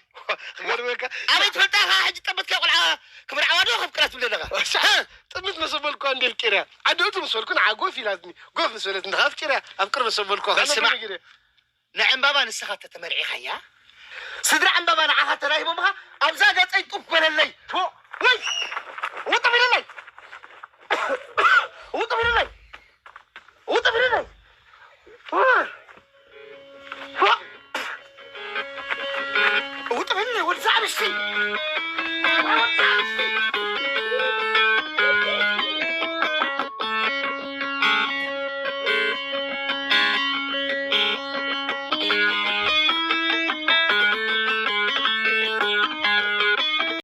ክገርመካ። ኣበይ ትፈልጣ ኢኻ ሕጂ ጠበትካ ቆልዓ ክምርዓዋ ዶ ከፍቅራ ትብል ዘለኻ? ወሻ፣ እ? ጥምት መሰበልኳ እንዴ ፍቂርያ። ዓዲ እቱ ምስ በልኩ ንዓ ጎፍ ኢላትኒ። ጎፍ ምስ በለትኒ ኸኣ ፍቂርያ። ኣፍቅር መሰበልኳ ኸኣ ስማዕ። ነበር ነጊረ። ንዕምባባ ንስኻ ተተመርዒኻያ፣ ስድራ ዕምባባ ንዓኻ ተላሂቦምኻ፣ ኣብዛ ገጸይ ጡፍ በለለይ። ፎ፣ ወይ! ውጥፍ ኢለለይ! ውጥፍ ኢለለይ! ውጥፍ ኢለለይ! ፎ! ውጥፍ ኢለለይ፣ ወዲ ዛዕብሽቲ!